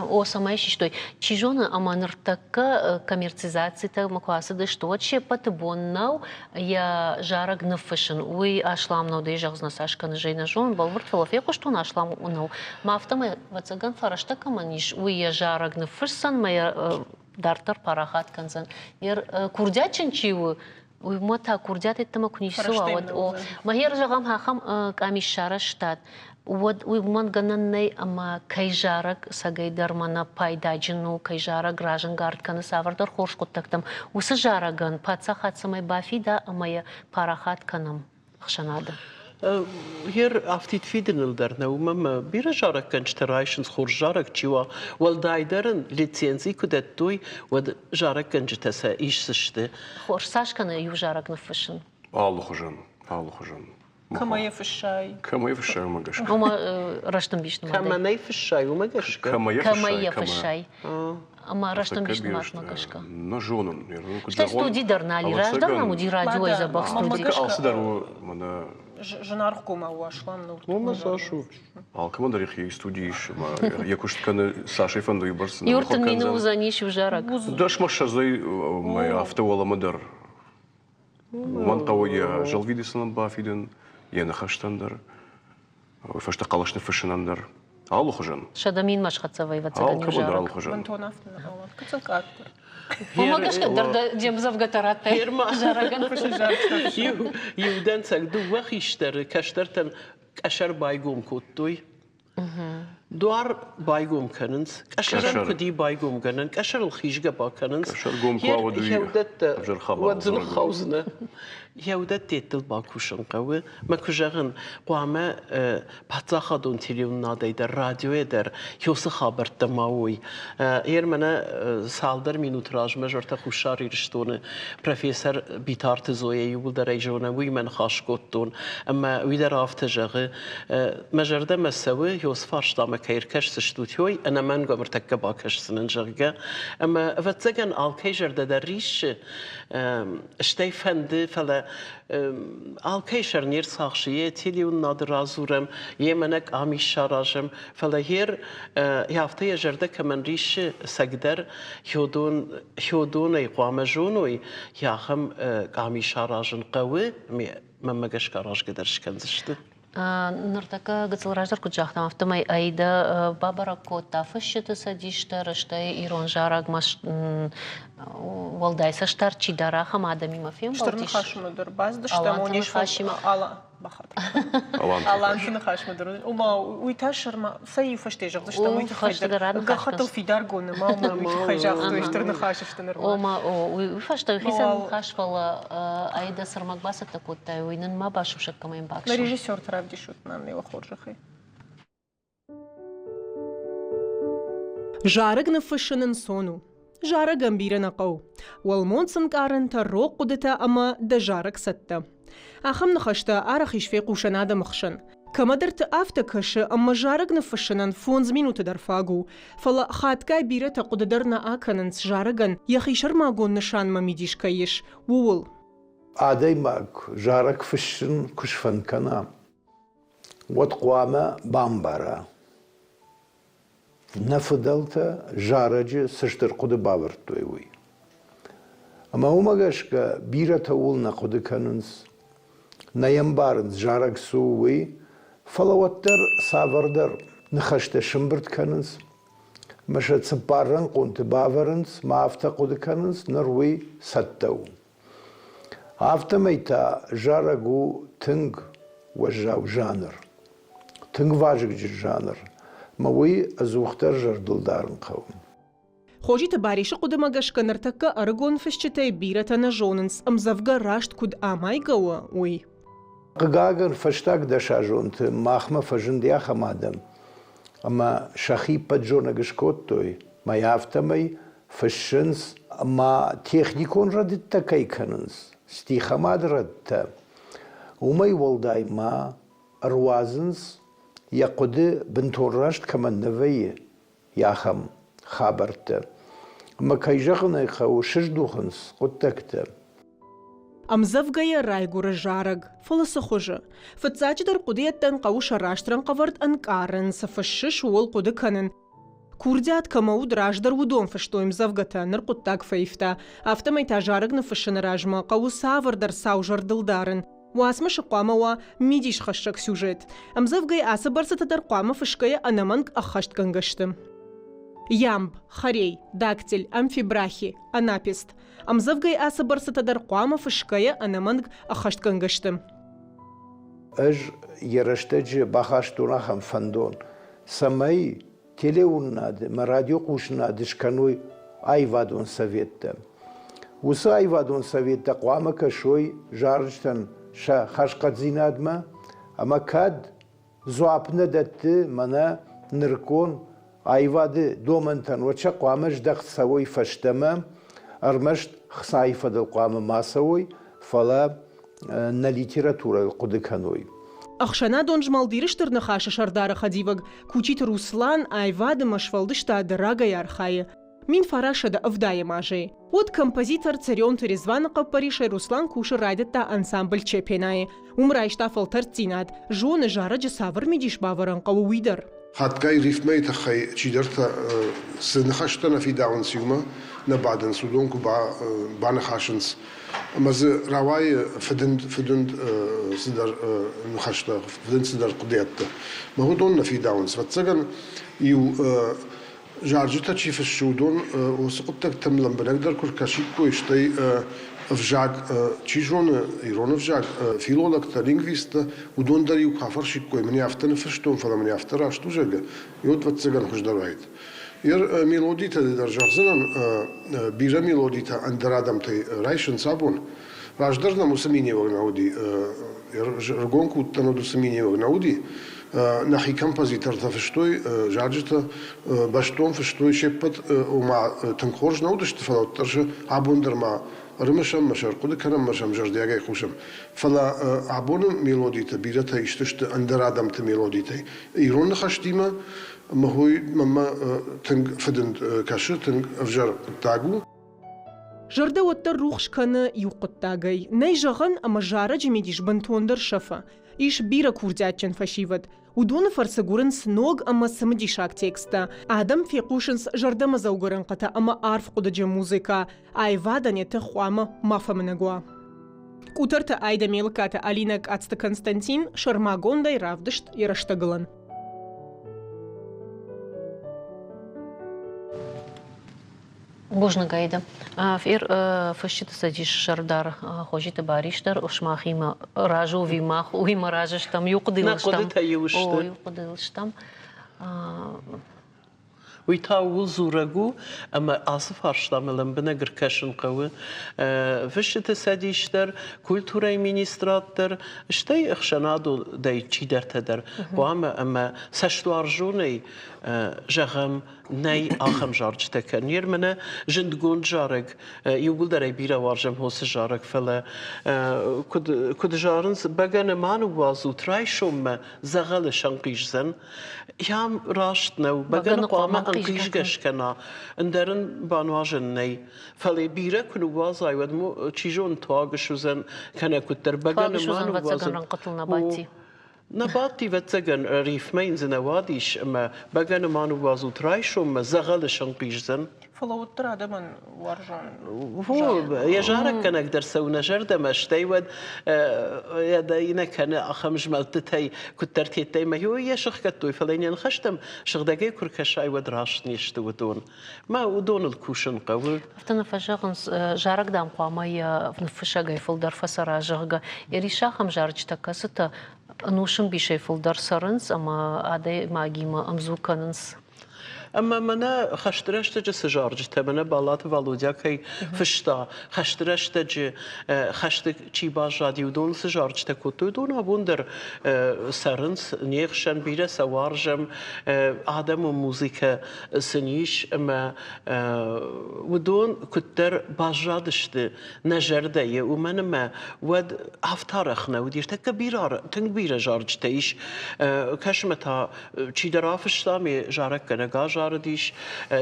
О, цӕмӕй систой. Чи зоны, ӕмӕ ныртӕккӕ коммерцизацитӕ куы ацыдысты, уӕд се ппӕты бон нӕу йӕ зарӕг ныффыссын. Уый аслам нӕу, дӕ зӕгъдзынӕ, цас кӕны, зӕй нӕ зонын, бӕлвырд, фӕлӕ фехъуыстон аслам нӕу. Мӕ афтӕмӕй, ӕвӕццӕгӕн, фӕрӕзтӕ кӕмӕн ис, уый йӕ зарӕг ныффысдзӕн, мӕ йӕ дарддӕр парахат кӕндзӕн. Йӕ курдиатджын чи у, уымӕ та курдиат йеддӕмӕ куы ницы уа, уӕд о. Мӕ зӕгъӕм, ахӕм къамис сарӕзтат, уӕд уый уымӕн гӕнӕн нӕй, ӕмӕ кӕй зарӕг цӕгӕй дӕр мӕнӕ пайдаджын у, кӕй зарӕг разӕнгард кӕны цавӕрдӕр хорз хъуыддӕгтӕм, уыцы зарӕгӕн паддзахад цӕмӕй бафида ӕмӕ йӕ парахат кӕнӕм ӕхсӕнады. Гъер афтид фидыныл дӕр нӕ, уымӕн ӕмӕ бирӕ зарӕггӕнджытӕ райсынц, хорз зарӕг чи уа, уӕлдайдӕр ын лицензи куы дӕттой, уӕд зарӕггӕнджытӕ сӕ исдзысты. Хорз, цас кӕны иу зарӕг ныффыссын? Алыхуызӕн, алыхуызӕн. Кӕмӕ йӕ фыссай? Кӕмӕ йӕ фыссай, уымӕ гӕсгӕ. Ома рӕстӕмбис нымадӕй. Кӕмӕ нӕ фыссай, уымӕ гӕсгӕ. Кӕмӕ йӕ фыссай. Ӕмӕ рӕстӕмбис нымадмӕ гӕсгӕ. Нӕ зонын. Стӕй студи дӕр нал и. Раздӕр нӕм уыди радиойы дзӕбӕх студи. Алцыдӕр у мӕнӕ Зынаргъгомау у аслам ныл. Уымӕ цас у? Алкӕмӕн дӕр йӕхи студи ис ӕмӕ йӕ куыст кӕны цасӕй фӕнды, уыйбӕрц. Иу мины уыдзӕнис иу зарӕг. Дӕсмӕ ссӕдзӕй афтӕ уӕлӕмӕ дӕр. Уымӕн хъӕуы йӕ зӕлвидыцынӕн бафидын, йӕ ныхӕстӕн дӕр, уый фӕстӕ хъӕлӕс ныффыссынӕн дӕр. Алыхуызӕн. 100 000-мӕ схӕццӕ вӕййы, ӕвӕццӕгӕн, иу Алкӕмӕн дӕр алыхуызӕн. Бынтон афтӕ нӕ Куыд къаддӕр. Уымӕ гӕсгӕ дӕр де мдзӕвгӕтӕ радтай зарӕгӕн. Иу дӕнцӕг дыууӕ хистӕры кӕстӕртӕн къӕсӕр байгом кодтой. Дуар байгом кӕнынц, къӕсӕрӕн куыд и байгомгӕнӕн, къӕсӕрыл хизгӕ бакӕнынц. Къӕсӕргом куы уӕд уый ӕвзӕр хабар. Уӕд дзы ныххаудзынӕ. Йӕ уыдӕттыл бакусын хъӕуы. Мӕ куы зӕгъын, хъуамӕ паддзахадон телеуынынадӕй дӕр, радиойӕ дӕр уыцы хабӕрттӕ ма уой. Ер мӕнӕ цалдӕр минут размӕ зӕртӕ Хуссар Ирыстоны профессор Битарты Зоя иууылдӕр ӕй зонӕм, уыимӕ ныхас кодтон. Ӕмӕ уый дӕр афтӕ зӕгъы, мӕ зӕрдӕмӕ цӕуы, уыцы фарстамӕ кӕй ӕркӕсдзыстут, уый ӕнӕмӕнг уӕм ӕртӕккӕ бакӕсдзынӕн, зӕгъгӕ. Ӕмӕ, ӕвӕццӕгӕн, алкӕй зӕрдӕ дӕр риссы, стӕй фӕнды, фӕлӕ алкӕй сӕр не рцахсы, йе телеуынынады радзурӕм, йе мӕнӕ къамис саразӕм, фӕлӕ гъер афтӕ йӕ зӕрдӕ кӕмӕн риссы, цӕгдӕр хёдонӕй хъуамӕ зоной, ахӕм къамис аразын хъӕуы, мӕнмӕ гӕсгӕ аразгӕ дӕр скӕндзысты. Ныртӕккӕ гыццыл раздӕр куыд загътам, афтӕмӕй Аидӕ бабӕрӕг кодта фысджыты цӕдис дӕр, стӕй ирон зарӕгмӕ уӕлдай цӕстдард чи дары, ахӕм адӕмимӕ фембӕлдис. Стыр ныхасмӕ дӕр бацыдыстӕм, ныхасимӕ. Аланты ныхасмӕ дӕр. Ома, уый та сӕрма сӕ иу фӕсте зӕгъдзыстӕм, уый тыххӕй дӕр. Гӕххӕттыл фидаргонд нӕма, ома уый тыххӕй загътой, стыр ныхас сты нырма. Ома, уый фӕстӕ хицӕн ныхас, фӕлӕ Аидӕ цы рмӕг бацӕттӕ кодтай, уый нын ма басусӕг кӕмӕн баксӕм. Нӕ режиссерты равдисут нӕм уӕ хорзӕхӕй. Зарӕг ныффыссын ӕнцон у. Зарӕгӕн бирӕ нӕ хъӕуы. Уӕлмонц ӕнкъарӕнтӕ, рог хъуыдытӕ ӕмӕ дӕ зарӕг цӕттӕ. Ахӕм ныхӕстӕ арӕх ис фехъусӕн адӕмы хсӕн. Кӕмӕдӕрты афтӕ кӕсы, ӕмӕ зарӕг ныффыссынӕн фондз минуты дӕр фаг у. Фӕлӕ хатгай бирӕтӕ хъуыды дӕр нӕ акӕнынц, зарӕгӕн йӕхи сӕрмагонд нысанмӕ мидис кӕй ис, ууыл. Адӕймаг зарӕг фыссын куы сфӕнд кӕна, уӕд хъуамӕ бамбара, нӕ фыдӕлтӕ зарӕджы цы стыр хъуыды бавӕрдтой, уый. Ӕмӕ уымӕ гӕсгӕ бирӕтӕ ууыл нӕ хъуыды кӕнынц, нӕ йӕ ӕмбарынц, зарӕг цы у, уый, фӕлӕ уӕддӕр цавӕрдӕр ныхӕстӕ сымбырд кӕнынц ӕмӕ сӕ цыппаррӕнхъонты бавӕрынц мӕ афтӕ хъуыды кӕнынц, ныр уый цӕттӕ у. Афтӕмӕй та зарӕг у тынг уӕззау жанр, тынг вазыгджын жанр, ӕмӕ уый ӕдзухдӕр зӕрдыл дарын хъӕуы. Хозиты Барисы хъуыдымӕ гӕсгӕ ныртӕккӕ ӕрыгон фысджытӕй бирӕтӕ нӕ зонынц, ӕмдзӕвгӕ раст куыд амайгӕ у, уый. Хъыгагӕн, фӕстаг дӕсазонты махмӕ фӕзынди ахӕм адӕм, ӕмӕ сӕхи ппӕтзонӕг скодтой, мӕ афтӕмӕй фыссынц ӕмӕ техникон рӕдыдтӕ кӕй кӕнынц, стихамад рӕдтӕ, уымӕй уӕлдай ма ӕруадзынц, йӕ хъуыды бынтон раст кӕмӕн нӕ вӕййы, ахӕм хабӕрттӕ. Ӕмӕ кӕй зӕгъын ӕй хъӕуы, сыздухынц хъуыддӕгтӕ. Ӕмдзӕвгӕйӕ райгуыры зарӕг, фӕлӕ цы хуызы? Фыццаджыдӕр хъуыдыйӕдтӕн хъӕуы сӕ раст рӕнхъӕвӕрд ӕнкъарын, цы фыссыс, ууыл хъуыды кӕнын. Курдиат кӕмӕ уыд, раздӕр уыдон фыстой ӕмдзӕвгӕтӕ, ныр хъуыддаг фӕивта. Афтӕмӕй та зарӕг ныффыссыны размӕ хъӕуы цавӕрдӕр сау зӕрдыл дарын. Уацмысы хъуамӕ уа мидисхӕссӕг сюжет. Ӕмдзӕвгӕйы ацы бӕрцытӕ дӕр хъуамӕ фысгӕйӕ ӕнӕмӕнг ӕххӕстгӕнгӕ сты. Ямб, хорей, дактиль, амфибрахи, анапест. Ӕмдзӕвгӕйы ацы бӕрцытӕ дӕр хъуамӕ фысгӕйӕ ӕнӕмӕнг ӕххӕстгӕнгӕ сты. Ӕз йӕ рӕстӕджы бахастон ахӕм фӕндон, цӕмӕй телеуынынады ӕмӕ радиохъусынады скӕной аивадон советтӕ. Уыцы аивадон советтӕ хъуамӕ кӕсой зарджытӕн сӕ хӕрзхъӕддзинадмӕ ӕмӕ кӕд дзуапп нӕ дӕтты мӕнӕ нырыккон аивады домӕнтӕн, уӕд сӕ хъуамӕ здӕхт цӕуой фӕстӕмӕ, ӕрмӕст хцайы фӕдыл хъуамӕ ма цӕуой, фӕлӕ нӕ литературӕйыл хъуыды кӕной. Ӕхсӕнадон змӕлд Иры Стыр Ныхасы сӕрдары хӕдивӕг Кучиты Руслан аивад ӕмӕ сфӕлдыстады рагӕй архайы. 1970 азӕй. Уӕд композитор Цӕрионты Резваны хъӕппӕрисӕй Руслан кусы райдыдта ансамбль Чепена-йы. Уым райста фӕлтӕрддзинад, зоны, зарӕджы цавӕр мидис бавӕрын хъӕуы, уый дӕр. Хатгай рифмӕйы тыххӕй чидӕртӕ цы ныхӕстӕ нӕ фидауынц иумӕ, нӕ бадынц, уыдон куы баныхасынц ӕмӕ дзы рауайы фыдынд, фыдынд цыдӕр ныхӕстӕ, фыдынд цыдӕр хъуыдыйӕдтӕ. Мӕ уыдон нӕ фидауынц. Ӕвӕццӕгӕн, иу зарджытӕ чи фыссы, уыдон уыцы хъуыддӕгтӕм лӕмбынӕгдӕр куы ркӕсиккой, стӕй ӕвзаг чи зоны, ирон ӕвзаг, филологтӕ, лингвисттӕ, уыдон дӕр-иу куы афӕрсиккой, мӕн афтӕ ныффыстон, фӕлӕ мын афтӕ раст у, зӕгъгӕ, уӕд, ӕвӕццӕгӕн, хуыздӕр уаид. Йе мелодитӕ дӕр зӕгъдзынӕн, бирӕ мелодитӕ ӕндӕр адӕмтӕй райсынц абон. Раздӕр нӕм уыцы миниуӕг нӕ уыди, ӕрыгон куы уыдтӕн, уӕд уыцы миниуӕг нӕ уыди. Нӕхи композитортӕ фыстой зарджытӕ, бӕстон фыстой се ппӕт, ома тынг хорз нӕ уыдысты, фӕлӕ уӕддӕр сӕ абон дӕр ма ӕрымысӕм, мӕ сӕ ӕрхъуыды кӕнӕм, мӕ сӕм зӕрдиагӕй хъусӕм. Фӕлӕ абоны мелодитӕ бирӕтӕ ист сты ӕндӕр адӕмты мелодитӕй. Ирон ныхӕстимӕ мӕнмӕ тынг фыдынд кӕсы, тынг ӕвзӕр хъуыддаг у. Зӕрдӕ уӕддӕр рухс кӕны иу хъуыддагӕй. Нӕй зӕгъӕн, ӕмӕ зарӕджы мидис бынтондӕр сӕфы. Ис бирӕ курдиатджын фӕсивӕд. Уыдоны фӕрцы гуырынц ног ӕмӕ цымыдисаг тексттӕ. Адӕм фехъусынц зӕрдӕмӕдзӕугӕ рӕнхъытӕ ӕмӕ арф хъуыдыджын музыкӕ. Аивадӕн йӕ тых хъуамӕ ма фӕмынӕг уа. Къутӕрты Айдӕ Мелыкаты Алинӕ Къацты Константин сӕрмагондӕй равдыст йӕ рӕстӕгылӕн. Бузныг, Аида. Фер фысджыты цӕдисы сӕрдар Хозиты Барис дӕр сымахимӕ разы у мах уыимӕ разы стӕм, иу хъуыдыйыл стӕм. Нӕ хъуыдытӕ иу сты. О, иу хъуыдыйыл стӕм. Уый та ууыл дзурӕг у, ӕмӕ ацы фарстамӕ лӕмбынӕг ӕркӕсын хъӕуы. Фысджыты цӕдис дӕр, культурӕйы министрад дӕр, стӕй ӕхсӕнадонӕй чидӕртӕ дӕр хъуамӕ ӕмӕ цӕстуарзонӕй зӕгъӕм, нӕй ахӕм зарджытӕ кӕн. Ныр мӕнӕ зындгонд зарӕг, иууылдӕр ӕй бирӕ уарзӕм хосы зарӕг, фӕлӕ куыд, куыд зарынц, бӕгӕны ма ныууадзут райсоммӕ, дзӕгъӕлы сӕнхъиздзӕн. Йам раст нӕу, бӕгӕны хъуамӕ ӕнхъизгӕ скӕна, ӕндӕр ын бануазӕн нӕй. Фӕлӕ бирӕ куы ныууадзай, уӕд чи зоны туаг суыдзӕн, кӕнӕ куыддӕр бӕгӕны ма ныууадзын. Рӕнхъытыл нӕ бадти. Нӕ бадти, ӕвӕццӕгӕн, рифмӕ йын дзы нӕ уадис, ӕмӕ бӕгӕны ма ныууадзут райсоммӕ, дзӕгъӕлы сӕнхъиздзӕн. Фӕлӕ уӕддӕр адӕмӕн уарзон. Йӕ зарӕггӕнӕг дӕр цӕуы нӕ зӕрдӕмӕ, стӕй уӕд нӕ кӕны ахӕм змӕлдтытӕй, куыддӕр тедтӕй мӕ йӕ сыхгӕдтой, фӕлӕ йын йӕ ныхӕстӕм сыгъдӕгӕй куы ркӕсай, уӕд раст не сты уыдон. Мӕ уыдоныл кусын хъӕуы. Афтӕ нӕ фӕзӕгъынц, зарӕг, дам, хъуамӕ йӕ ныффыссӕгӕй фылдӕр фӕцӕра, зӕгъгӕ. Ис ахӕм зарджытӕ, кӕцытӕ ӕнусы мбисӕй фылдӕр цӕрынц ӕмӕ адӕймагимӕ ӕмдзу кӕнынц. Ӕмӕ мӕнӕ хӕсты рӕстӕджы цы зарджытӕ, мӕнӕ Баллаты Валодя кӕй фыста, хӕсты рӕстӕджы хӕсты чи баззади, уыдон цы зарджытӕ кодтой, уыдон абон дӕр цӕрынц не хсӕн, бирӕ сӕ уарзӕм, адӕмы музыкӕ сын ис ӕмӕ уыдон куыддӕр баззадысты нӕ зӕрдӕйы, уымӕн ӕмӕ уӕд афтӕ арӕх нӕ уыди. Тӕккӕ бирӕ, тынг бирӕ зарджытӕ ис. Кӕсмӕ та чидӕр афыста, ме зарӕггӕнӕг азарыдис,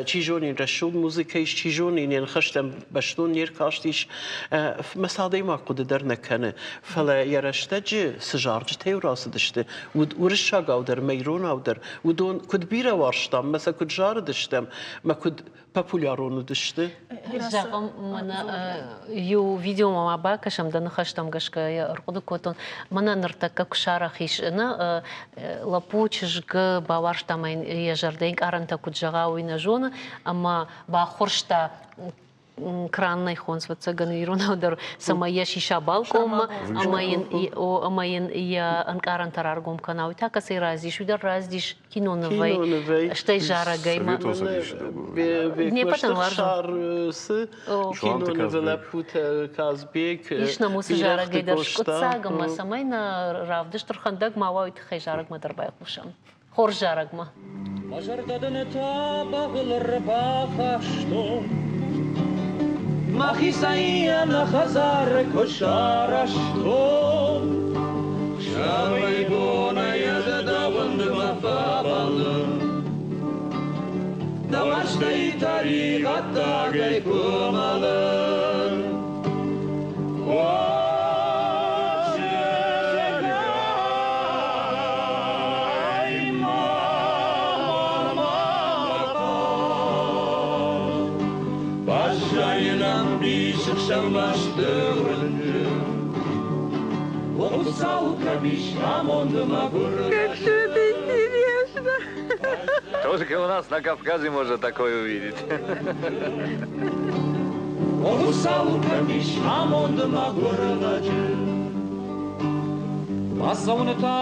чи зоны йын рӕсугъд музыкӕ ис, чи зоны йын йӕ ныхӕстӕм бӕстон не ркастис. Мӕ цы адӕймаг хъуыды дӕр нӕ кӕны. Фӕлӕ йӕ рӕстӕджы цы зарджытӕ-иу рацыдысты, уырыссагау дӕр мӕ иронау дӕр, уыдон куыд бирӕ уарзтам, мӕ сӕ куыд зарыдыстӕм, мӕ куыд популярон уыдысты. Зӕгъӕм, мӕнӕ иу видеомӕ ма бакӕсӕм, дӕ ныхӕстӕм гӕсгӕ йӕ ӕрхъуыды кодтон. Мӕнӕ ныртӕккӕ куы сарӕх ис, нӕ лӕппу чызг бауарзта ӕмӕ йын йӕ зӕрдӕйы ӕнкъарӕнтӕ куыд зӕгъа, уый нӕ зоны, ӕмӕ баххуырста краннӕй хонц, ӕвӕццӕгӕн, иронау дӕр, цӕмӕй йӕ сиса балкъонмӕ ӕмӕ йын ӕмӕ йын йӕ ӕнкъарӕнтӕ раргом кӕна. Уый та кӕцӕй раздис, уый дӕр раздис кинонывӕй, стӕй зарӕгӕй. Не ппӕтӕн уарзон. Цы кинонывы лӕппутӕ Казбек, Ис нӕм уыцы зарӕгӕй дӕр скъуыддзаг, ӕмӕ цӕмӕй нӕ равдыст ӕрхӕндӕг ма уа, уый тыххӕй зарӕгмӕ дӕр байхъусӕм. Хорз зарӕгмӕ. Мӕ зӕрдӕ дын тӕбӕгъыл ӕрбахастон, Мӕхицӕй ӕнӕ хӕдзар куы сарӕзтон. Хсӕвӕй-бонӕй ӕз дӕ уындмӕ фӕбӕллын, Дӕ уарзтӕй тӕригъӕддагӕй куы мӕлын. Как все это интересно! Только у нас на Кавказе можно такое увидеть. О Хуыцауы кӕм ис амонды мӕгуыр лӕджы. Бацӕуыны та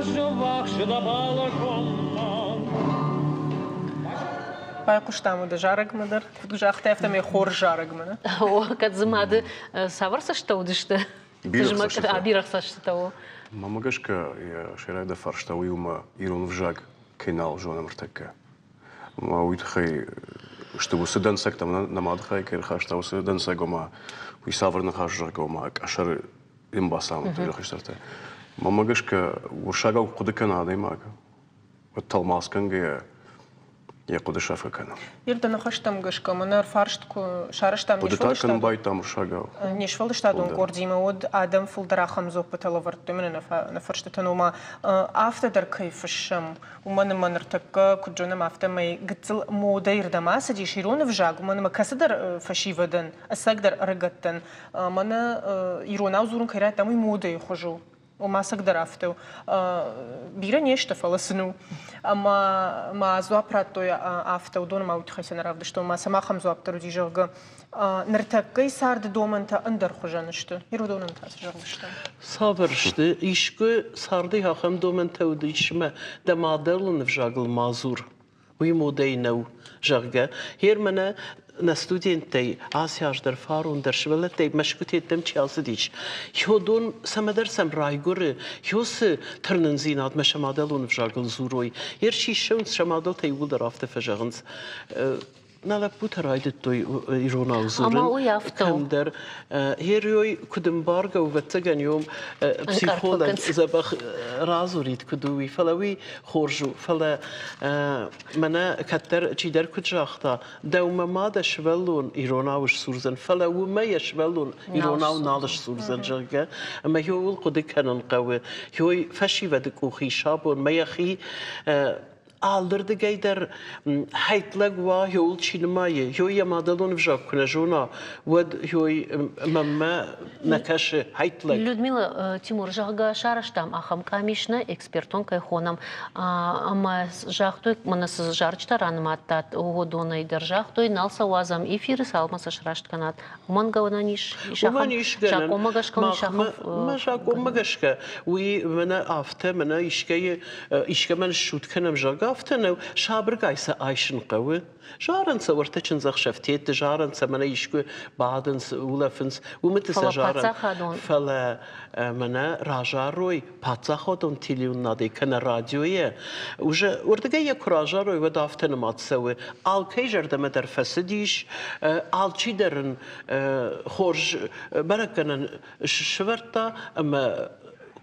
ӕввахс дӕ балкъонмӕ. Байхъуыстам уыды зарӕгмӕ дӕр. Куыд загътай, афтӕмӕй хорз зарӕгмӕ. О, кӕд дзы мады цавӕр цӕстытӕ уыдысты? Бирӕгъ цӕстытӕ у. Мӕнмӕ гӕсгӕ, йӕ сӕйрагдӕр фарста уый у, ӕмӕ ирон ӕвзаг кӕй нал зонӕм ӕртӕккӕ. Ӕмӕ уый тыххӕй сты уыцы дӕнцӕгтӕ, нӕ мады хай кӕй ӕрхаста, уыцы дӕнцӕг, ома уый цавӕр ныхас зӕгъгӕ, ома къӕсӕры йын бацамыдтой хистӕртӕ. Мӕнмӕ гӕсгӕ, уырыссагау хъуыды кӕна адӕймаг, уӕд тӕлмацгӕнгӕйӕ йӕ хъуыды сафгӕ кӕны. Ирды ныхӕстӕм гӕсгӕ мӕнӕ ӕрфарст куы сарӕзтам Хъуыды та кӕнын байдтам уырыссагау. Не сфӕлдыстадон къордимӕ, уӕд адӕм фылдӕр ахӕм дзуаппытӕ лӕвӕрдтой мӕнӕ нӕ фӕрстытӕн, ома афтӕ дӕр кӕй фыссӕм, уымӕн ӕмӕ ныртӕккӕ, куыд зонӕм, афтӕмӕй гыццыл модӕйы рдӕм ацыдис ирон ӕвзаг, уымӕн ӕмӕ кӕцыдӕр фӕсивӕдӕн, ӕцӕгдӕр ӕрыгӕттӕн, мӕнӕ иронау дзурын кӕй радтам, уый модӕйы хуыз у. Ома ӕцӕгдӕр афтӕ у. Бирӕ не сты, фӕлӕ сын у. Ӕмӕ ма дзуапп радтой афтӕ, уыдон ма уый тыххӕй сӕ нӕ равдыстой, ма сӕм ахӕм дзуапп дӕр уыди, зӕгъгӕ, ныртӕккӕйы царды домӕнтӕ ӕндӕр хуызӕн сты. Ирыдонӕн та цы зӕгъдзыстӕм? Цавӕр сты? Искуы царды ахӕм домӕнтӕ уыдис ӕмӕ дӕ мадӕлон ӕвзагыл ма дзур. Уый модӕй нӕу, зӕгъгӕ. Гъер мӕнӕ нӕ студенттӕй ацы аз дӕр, фарон дӕр сывӕллӕттӕй Мӕскуытеттӕм чи ацыдис, уыдон цӕмӕдӕр сӕм райгуыры, уыцы тырнындзинадмӕ сӕ мадӕлон ӕвзагыл дзурой. Гъер чи ссӕуынц, сӕ мадӕлтӕ иууылдӕр афтӕ фӕзӕгъынц. Нӕ лӕппутӕ райдыдтой иронау дзурын. Ӕмӕ уый афтӕ у. Кӕмдӕр. Гъер куыд ӕмбаргӕ у, ӕвӕццӕгӕн, йом психолог дзӕбӕх радзурид, куыд у уый. Фӕлӕ уый хорз у. Фӕлӕ мӕнӕ кӕддӕр чидӕр куыд загъта, дӕумӕ ма дӕ сывӕллон иронау сдзурдзӕн, фӕлӕ уымӕ йӕ сывӕллон иронау нал сдзурдзӕн, зӕгъгӕ. Ӕмӕ ууыл хъуыды кӕнын хъӕуы. Ой фӕсивӕды къух ис абон, мӕ йӕхи алырдыгӕй дӕр хӕйтлӕг уа, йоуыл чи нымайы, йой йӕ мадӕлон ӕвзаг куы нӕ зона, уӕд йой мӕнмӕ нӕ кӕсы хӕйтлӕг. Людмила Тимур, зӕгъгӕ, сарӕзтам ахӕм къамис нӕ экспертон кӕй хонӕм, ӕмӕ загътой, мӕнӕ цы зарджытӕ ранымадтат, уыдонӕй дӕр загътой, нал сӕ уадзӕм эфиры, цалынмӕ сӕ сраст кӕнат. Уымӕн гӕнӕн ис? Уымӕн ис гӕнӕн. Закъонмӕ гӕсгӕ ис ахӕм? Мӕ закъонмӕ гӕсгӕ уый мӕнӕ афтӕ, мӕнӕ искӕйы искӕмӕн ссуд кӕнӕм, зӕгъгӕ, афтӕ нӕу. Сабыргай сӕ айсын хъӕуы. Зарынц сӕ уӕртӕ чындзӕхсӕвтетты, зарынц сӕ мӕнӕ искуы бадынц, улӕфынц, уымыты сӕ зарынц. Фӕлӕ мӕнӕ разарой паддзахадон телеуынынадӕй кӕнӕ радиойӕ, уже уырдыгӕй йӕ куы разарой, уӕд афтӕ нымад цӕуы. Алкӕй зӕрдӕмӕ дӕр фӕцыдис, алчи дӕр ын хорз бӕрӕггӕнӕн сӕвӕрдта ӕмӕ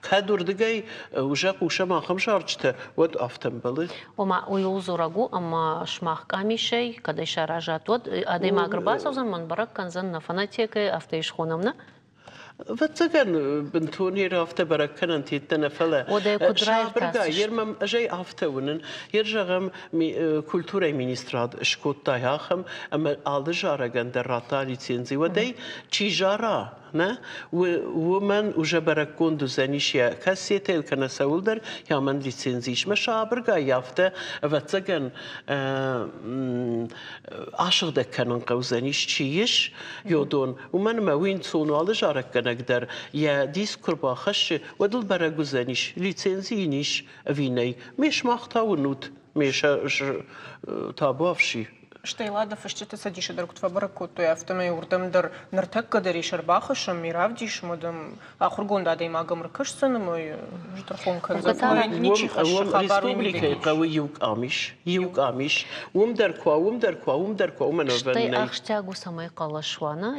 кӕд уырдыгӕй уже хъусӕм ахӕм зарджытӕ, уӕд афтӕ ӕмбӕлы. Ома, уый у дзурӕг у, ӕмӕ сымах къамисӕй, кӕд ӕй саразат, уӕд адӕймаг ӕрбацӕудзӕн, мӕн бӕрӕг кӕндзӕн нӕ фонотекӕйы, афтӕ ис хонӕм, нӕ? Ӕвӕццӕгӕн, бынтон йе афтӕ бӕрӕг кӕнӕн тедтӕ нӕ, фӕлӕ сабыргай, ер мӕм ӕз ӕй афтӕ уынын, ер зӕгъӕм, культурӕйы министрад скодта ахӕм, ӕмӕ алы зарӕгӕн дӕр радта лицензи, уӕд ӕй чи зара, нӕ, уымӕн уже бӕрӕггонд уыдзӕнис йӕ кассетӕйыл кӕнӕ цӕуылдӕр, йӕмӕн лицензи ис. Мӕ сабыргай афтӕ, ӕвӕццӕгӕн, асыгъдӕг кӕнын хъӕудзӕнис, чи ис йодон, уымӕн ӕмӕ уый ӕнцон у, алы зарӕггӕнӕг дӕр йӕ диск куы рбахӕссы, уӕд ыл бӕрӕг уыдзӕнис, лицензи йын ис ӕви нӕй. Ме сымах та уынут, ме табуафси. Стӕй Лада фысджыты цӕдисы дӕр куыд фӕбӕрӕг кодтой, афтӕмӕй уырдӕм дӕр ныртӕккӕ дӕр ис ӕрбахӕссӕм, ми равдисӕм, уӕд ахуыргонд адӕймаг ӕм ӕркӕсдзӕн ӕмӕ стӕрхон кӕндзӕн. Ничи хӕссы хабар. Республикӕйы хъӕуы иу къамис, иу къамис. Уым дӕр куы уа, уым дӕр куы уа, уым дӕр куы уа, уымӕн ӕвӕн Стӕй нӕй. ахсджиаг у, цӕмӕй хъӕлӕс уа, нӕ?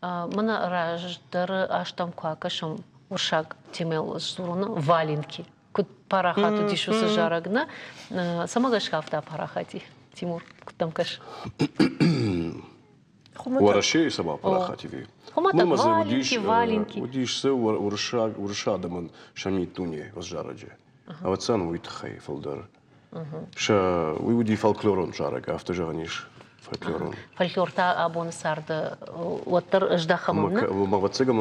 Мӕнӕ раздӕры азтӕм куы акӕсӕм, уырыссаг темӕйыл сдзурон, валенки. Куыд парахат уыдис уыцы зарӕг, нӕ? Цӕмӕ гӕсгӕ афтӕ апарахат и, Тимур, куыд дӕм кӕсы? Уӕрӕсейы цӕмӕ апарахат и? Хуымӕтӕг валенки, валенки. Уыдис дзы уырыссаг, уырысы адӕмӕн сӕ миддуне зарӕджы. Ӕвӕццӕгӕн уый тыххӕй фылдӕр. Сӕ уый уыди фольклорон зарӕг, афтӕ зӕгъӕн ис. Фольклорон. Фольклор та абоны царды уӕддӕр здӕхӕм, нӕ? Ӕвӕццӕгӕн,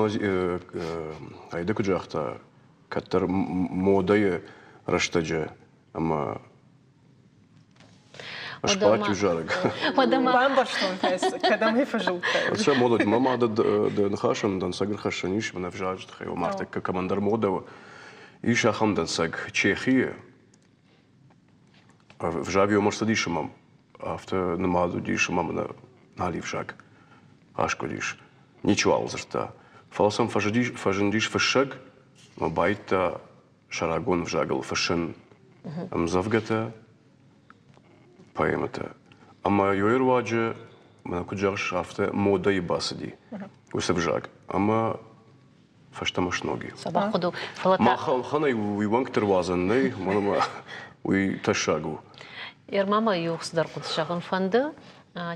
Айда куыд загъта, кӕддӕр модӕйы рӕстӕджы ӕмӕ. Сбадти зарӕг. Бамбӕрстон кӕдӕм ӕй фӕзылдтай. Сӕ модӕ мӕ мады дӕ ныхасӕн дӕнцӕг ӕрхӕссӕн ис, мӕн ӕвзаджы тыххӕй, ома ӕртӕккӕ кӕмӕндӕр модӕ у. Ис ахӕм дӕнцӕг Чехийы. Ӕвзаг ё ӕрцыдис ӕмӕ афтӕ нымад уыдис ӕмӕ мӕнӕ нал ӕвзаг аскъуыдис. Ничиуал дзырдта. Фӕлӕ сӕм фӕзындис фыссӕг ӕмӕ байдыдта сӕ рагон ӕвзагыл фыссын ӕмдзӕвгӕтӕ, поэмӕтӕ. Ӕмӕ йой руаджы, мӕнӕ куыд зӕгъыс, афтӕ модӕйы бацыди уыцы ӕвзаг. Ӕмӕ фӕстӕмӕ сног и. Махӕн уый уӕнгты руадзӕн нӕй, уымӕн ӕмӕ уый тӕссаг у. Ерма мӕ иу цыдӕр хъуыды зӕгъын фӕнды.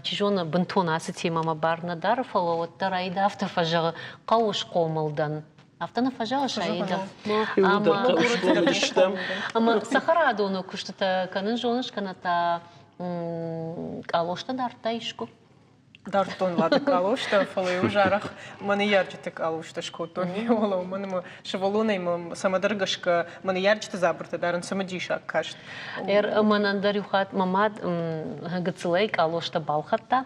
Чи зоны, бынтон ацы темӕмӕ бар нӕ дары, фӕлӕ уӕддӕр Аида афтӕ фӕзӕгъы, хъӕуы схъомыл дӕн. Афтӕ нӕ фӕзӕгъыс, Аида? Ӕмӕ цӕхӕрадоны куыстытӕ кӕнын зоныс, кӕнӕ та къалостӕ дардта искуы? Дардтон лады къалостӕ, фӕлӕ-иу арӕх мӕ ныййарджыты къалостӕ скодтон уӕлӕ, уымӕн ӕмӕ сывӕллонӕй мӕм цӕмӕдӕр гӕсгӕ мӕ ныййарджыты дзабыртӕ дарын цымыдисаг каст. Мӕнӕн дӕр иу хатт мӕ мад гыццылӕй къалостӕ балхӕдта,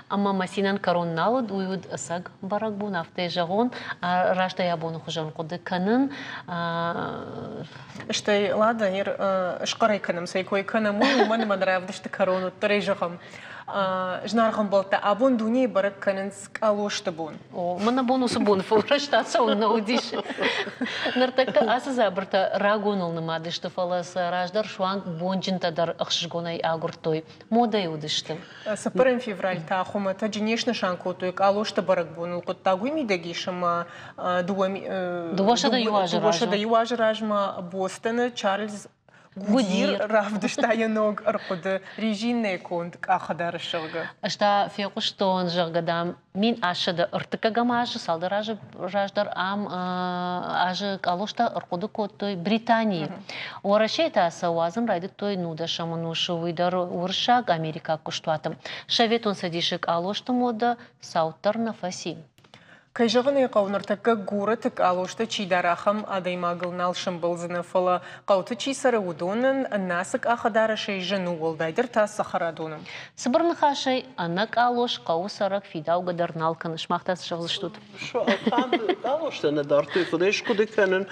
ӕмӕ мӕ цинӕн кӕрон нал уыд, уый уыд ӕцӕг бӕрӕгбон, афтӕ зӕгъон, раст ӕй абоны хуызӕн хъуыды кӕнын. Стӕй, Лада, ныр схъӕрӕй кӕнӕм, цӕй кой кӕнӕм, уый, уымӕн ӕмӕ равдысты кӕрон уӕддӕр ӕй зӕгъӕм. Зынаргъ ӕмбӕлттӕ, абон дунейы бӕрӕг кӕнынц къалосты бон. О, мӕн абон уыцы бон фӕрӕзта цӕуын нӕ уыдис. Ныртӕккӕ ацы дзабыртӕ рагоныл нымад сты, фӕлӕ сӕ раздӕр суанг бонджынтӕ дӕр ӕхсызгонӕй агуырдтой, модӕйы уыдысты. Цыппӕрӕм февраль та хуымӕтӕджы не снысан кодтой къалосты бӕрӕгбоныл. Хъуыддаг уый мидӕг ис, ӕмӕ 201 азы размӕ Бостоны Чарльз Гудир равдыста йӕ ног ӕрхъуыды резинӕйы конд къахыдарӕс, зӕгъгӕ. Ӕз та фехъуыстон, зӕгъгӕ, дам, 1830 азы, цалдӕр азы раздӕр ам азы къалостӕ ӕрхъуыды кодтой Британийы. Уӕрӕсейы та сӕ уадзын райдыдтой нудӕсӕм ӕнусы, уый дӕр уырыссаг америкаг куыстуаты. Советон Цӕдисы къалосты модӕ цауддӕр нӕ фӕци. Кӕй зӕгъын ӕй хъӕуы, ныртӕккӕ горӕты къалосты чидӕр ахӕм адӕймагыл нал сӕмбӕлдзынӕ, фӕлӕ хъӕуты чи цӕры, уыдонӕн ӕнӕ цы къахыдарӕсӕй зын у, уӕлдайдӕр та цӕхӕрадоны. Цыбыр ныхасӕй, ӕнӕ къалос хъӕуы цӕрӕг фидаугӕ дӕр нал кӕны. Сымах та цы зӕгъдзыстут? Къалостӕ нӕ дардтой, фӕлӕ схъуыды кӕнын,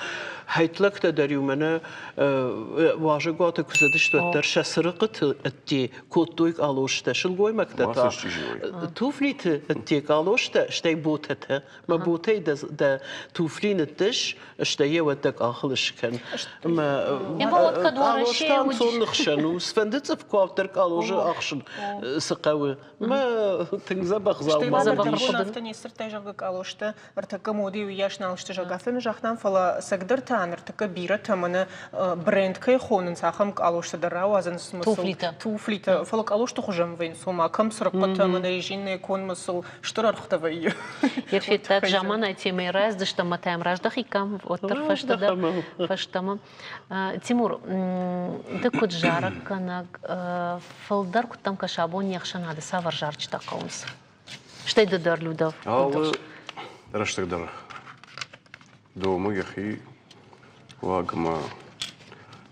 хӕйтлӕгтӕ дӕр-иу мӕнӕ уазӕгуаты куы цыдысты, уӕддӕр сӕ цырыхъыты ӕдде кодтой къалостӕ, сылгоймӕгтӕ та туфлиты ӕдде къалостӕ, стӕй ботӕтӕ. Мӕ ботӕй дӕ туфли ныттыс, стӕй йӕ уӕд дӕ къахыл скӕн. Ӕмӕ къалостӕ ӕнцон ныхсӕн у, цыфӕнды цъыф куы уӕддӕр къалозы ӕхсын цы хъӕуы. Мӕ тынг дзӕбӕх дзаума. Стӕй афтӕ не сдзырдтай, зӕгъгӕ, къалостӕ ӕртӕккӕ моды уыйас нал сты, зӕгъгӕ, афтӕ нӕ загътам, фӕлӕ цӕгдӕр та ныртӕккӕ бирӕтӕ мӕнӕ бренд кӕй хонынц, ахӕм къалостӕ дӕр рауадзынц. Туфлитӕ. Туфлитӕ. Фӕлӕ къалосты хуызӕн вӕййынц, ома кӕм цырыхъхъытӕ, мӕнӕ резинӕйы конмӕ сыл стыр ӕргътӕ вӕййы. Йе федтат, заманай темӕйы раздыстӕм ӕмӕ та йӕм раздӕхиккам, уӕддӕр фӕстӕдӕр фӕстӕмӕ. Тимур, ды куыд зарӕггӕнӕг, фылдӕр куыдтӕм кӕсы абон не хсӕнады цавӕр зарджытӕ хъӕуынц? Стӕй ды дӕр, Людов. Алы рӕстӕг дӕр домы йӕхи уаг ӕмӕ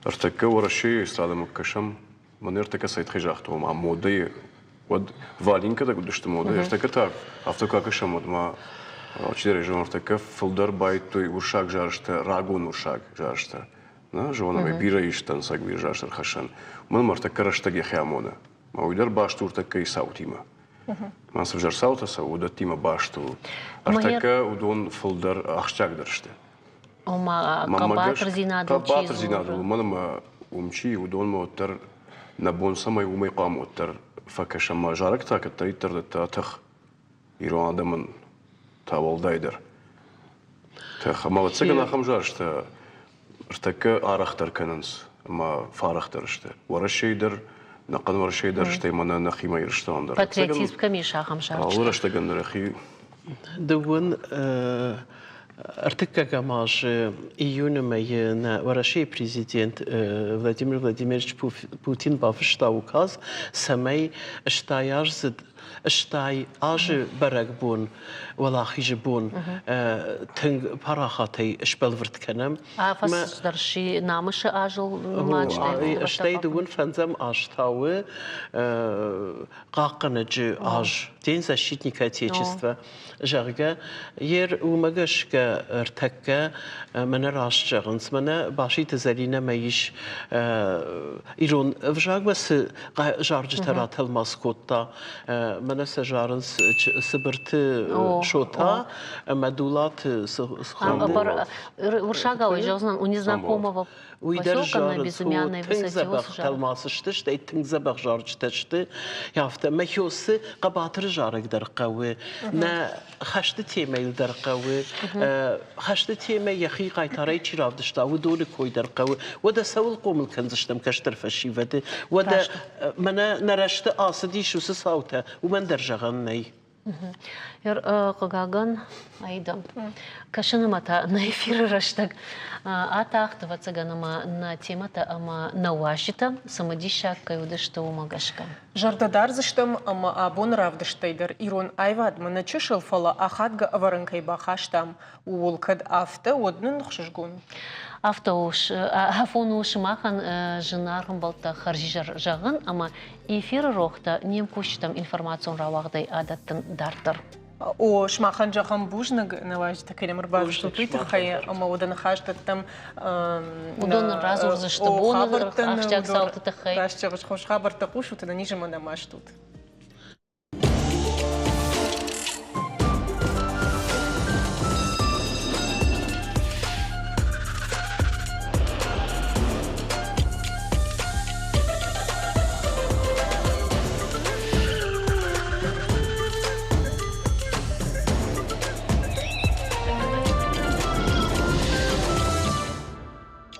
ӕртӕккӕ Уӕрӕсейы эстрадӕмӕ кӕсӕм, мӕн ӕртӕккӕ цӕй тыххӕй загътон, ома модӕйы, уӕд валинкӕтӕ куыд сты модӕйы, ӕртӕккӕ та афтӕ куы акӕсӕм, уӕд ма чидӕр зон, ӕртӕккӕ фылдӕр байдтой уырыссаг зарджытӕ, рагон уырыссаг зарджытӕ. Нӕ зонӕм ӕй, бирӕ ис дӕнцӕг бирӕ зарджытӕ ӕрхӕссӕн. Уымӕн ӕмӕ ӕртӕккӕ рӕстӕг йӕхи амоны. Ӕмӕ уый дӕр баст у ӕртӕккӕйы цаутимӕ. Мӕ цы взӕр цаутӕ цӕуы, уыдӕттимӕ баст у. Ӕртӕккӕ уыдон фылдӕр ахсджиагдӕр сты. Ома хъӕбатырдзинадыл чи Хъӕбатырдзинадыл, уымӕн ӕмӕ уым чи, уыдонмӕ уӕддӕр нӕ бон цӕмӕй уымӕй хъуамӕ уӕддӕр фӕкӕсӕм. Мӕ зарӕг та кӕддӕриддӕр дӕтта тых ирон адӕмӕн та уӕлдайдӕр. Тых. Ӕмӕ ӕвӕццӕгӕн ахӕм зарджытӕ ӕртӕккӕ арӕхдӕр кӕнынц ӕмӕ фӕарӕхдӕр сты. Уӕрӕсейы дӕр, ӕнӕхъӕн Уӕрӕсейы дӕр, стӕй мӕнӕ нӕхимӕ Ирыстоны дӕр. Патриотизм кӕм ис, ахӕм зарджытӕ? Алы рӕстӕгӕн дӕр йӕхи Дыууын ӕртыккӕгӕм азы июны мӕйы нӕ Уӕрӕсейы президент Владимир Владимирович Путин бафыста указ, цӕмӕй 80-аздзыд. Стай азы бӕрӕгбон, Уӕлахизы бон тынг парахатӕй сбӕлвырд кӕнӕм. Афӕдз дӕр си намысы азыл нымад стӕй дыууын фӕндзӕм аз та у хъахъхъӕнӕджы аз, День защитника Отечества. зӕгъгӕ, ер уымӕ гӕсгӕ ӕртӕккӕ мӕнӕ раст зӕгъынц, мӕнӕ Баситы Зӕлинӕмӕ ис ирон ӕвзагмӕ цы зарджытӕ ратӕлмац кодта, мӕнӕ сӕ зарынц Цыбырты Шота ӕмӕ Дулаты Уырсагау зӕгъдзынӕн, у незнакомого Уый дӕр зарынц, тынг дзӕбӕх тӕлмац сты, стӕй тынг дзӕбӕх зарджытӕ сты. Афтӕ мӕ Хёсы хъӕбатыры зарӕг дӕр хъӕуы, нӕ хӕсты темӕйыл дӕр хъӕуы, хӕсты темӕ йӕхи хъайтарӕй чи равдыста, уыдоны кой дӕр хъӕуы. Уӕдӕ цӕуыл хъомыл кӕндзыстӕм кӕстӕр фӕсивӕды? Уӕдӕ мӕнӕ нӕ рӕзты ацыдис уыцы цаутӕ, уымӕн дӕр зӕгъӕн нӕй. Хъыгагӕн, Аида, кӕсын ӕмӕ та нӕ эфиры рӕстӕг атахт, ӕвӕццӕгӕн ӕмӕ нӕ темӕтӕ ӕмӕ нӕ уазджытӕ цымыдисаг кӕй уыдысты, уымӕ гӕсгӕ. Зӕрдӕ дардзыстӕм ӕмӕ абоны равдыстӕй дӕр ирон аивадмӕ нӕ чысыл, фӕлӕ ахадгӕ ӕвӕрӕн кӕй бахастам, ууыл кӕд афтӕ, уӕд нын ӕхсызгон у. Афтӕ у, афон у сымахӕн зынаргъ ӕмбӕлттӕ хӕрзизӕр зӕгъын ӕмӕ Эфиры рохтӕ не мкусджытӕм информацион рауагъдӕй адӕттын дарддӕр. О, сымахӕн зӕгъӕм бузныг, нӕ уазджытӕ кӕй нӕм ӕрбацыдыстут, уый тыххӕй ӕмӕ уӕдӕ ныхас дӕттӕм. Уыдон радзурдзысты боны ахсджиаг цауты тыххӕй. Раст зӕгъыс, хорз хабӕрттӕ хъусут, ӕнӕниз ӕмӕ нӕ маст ут.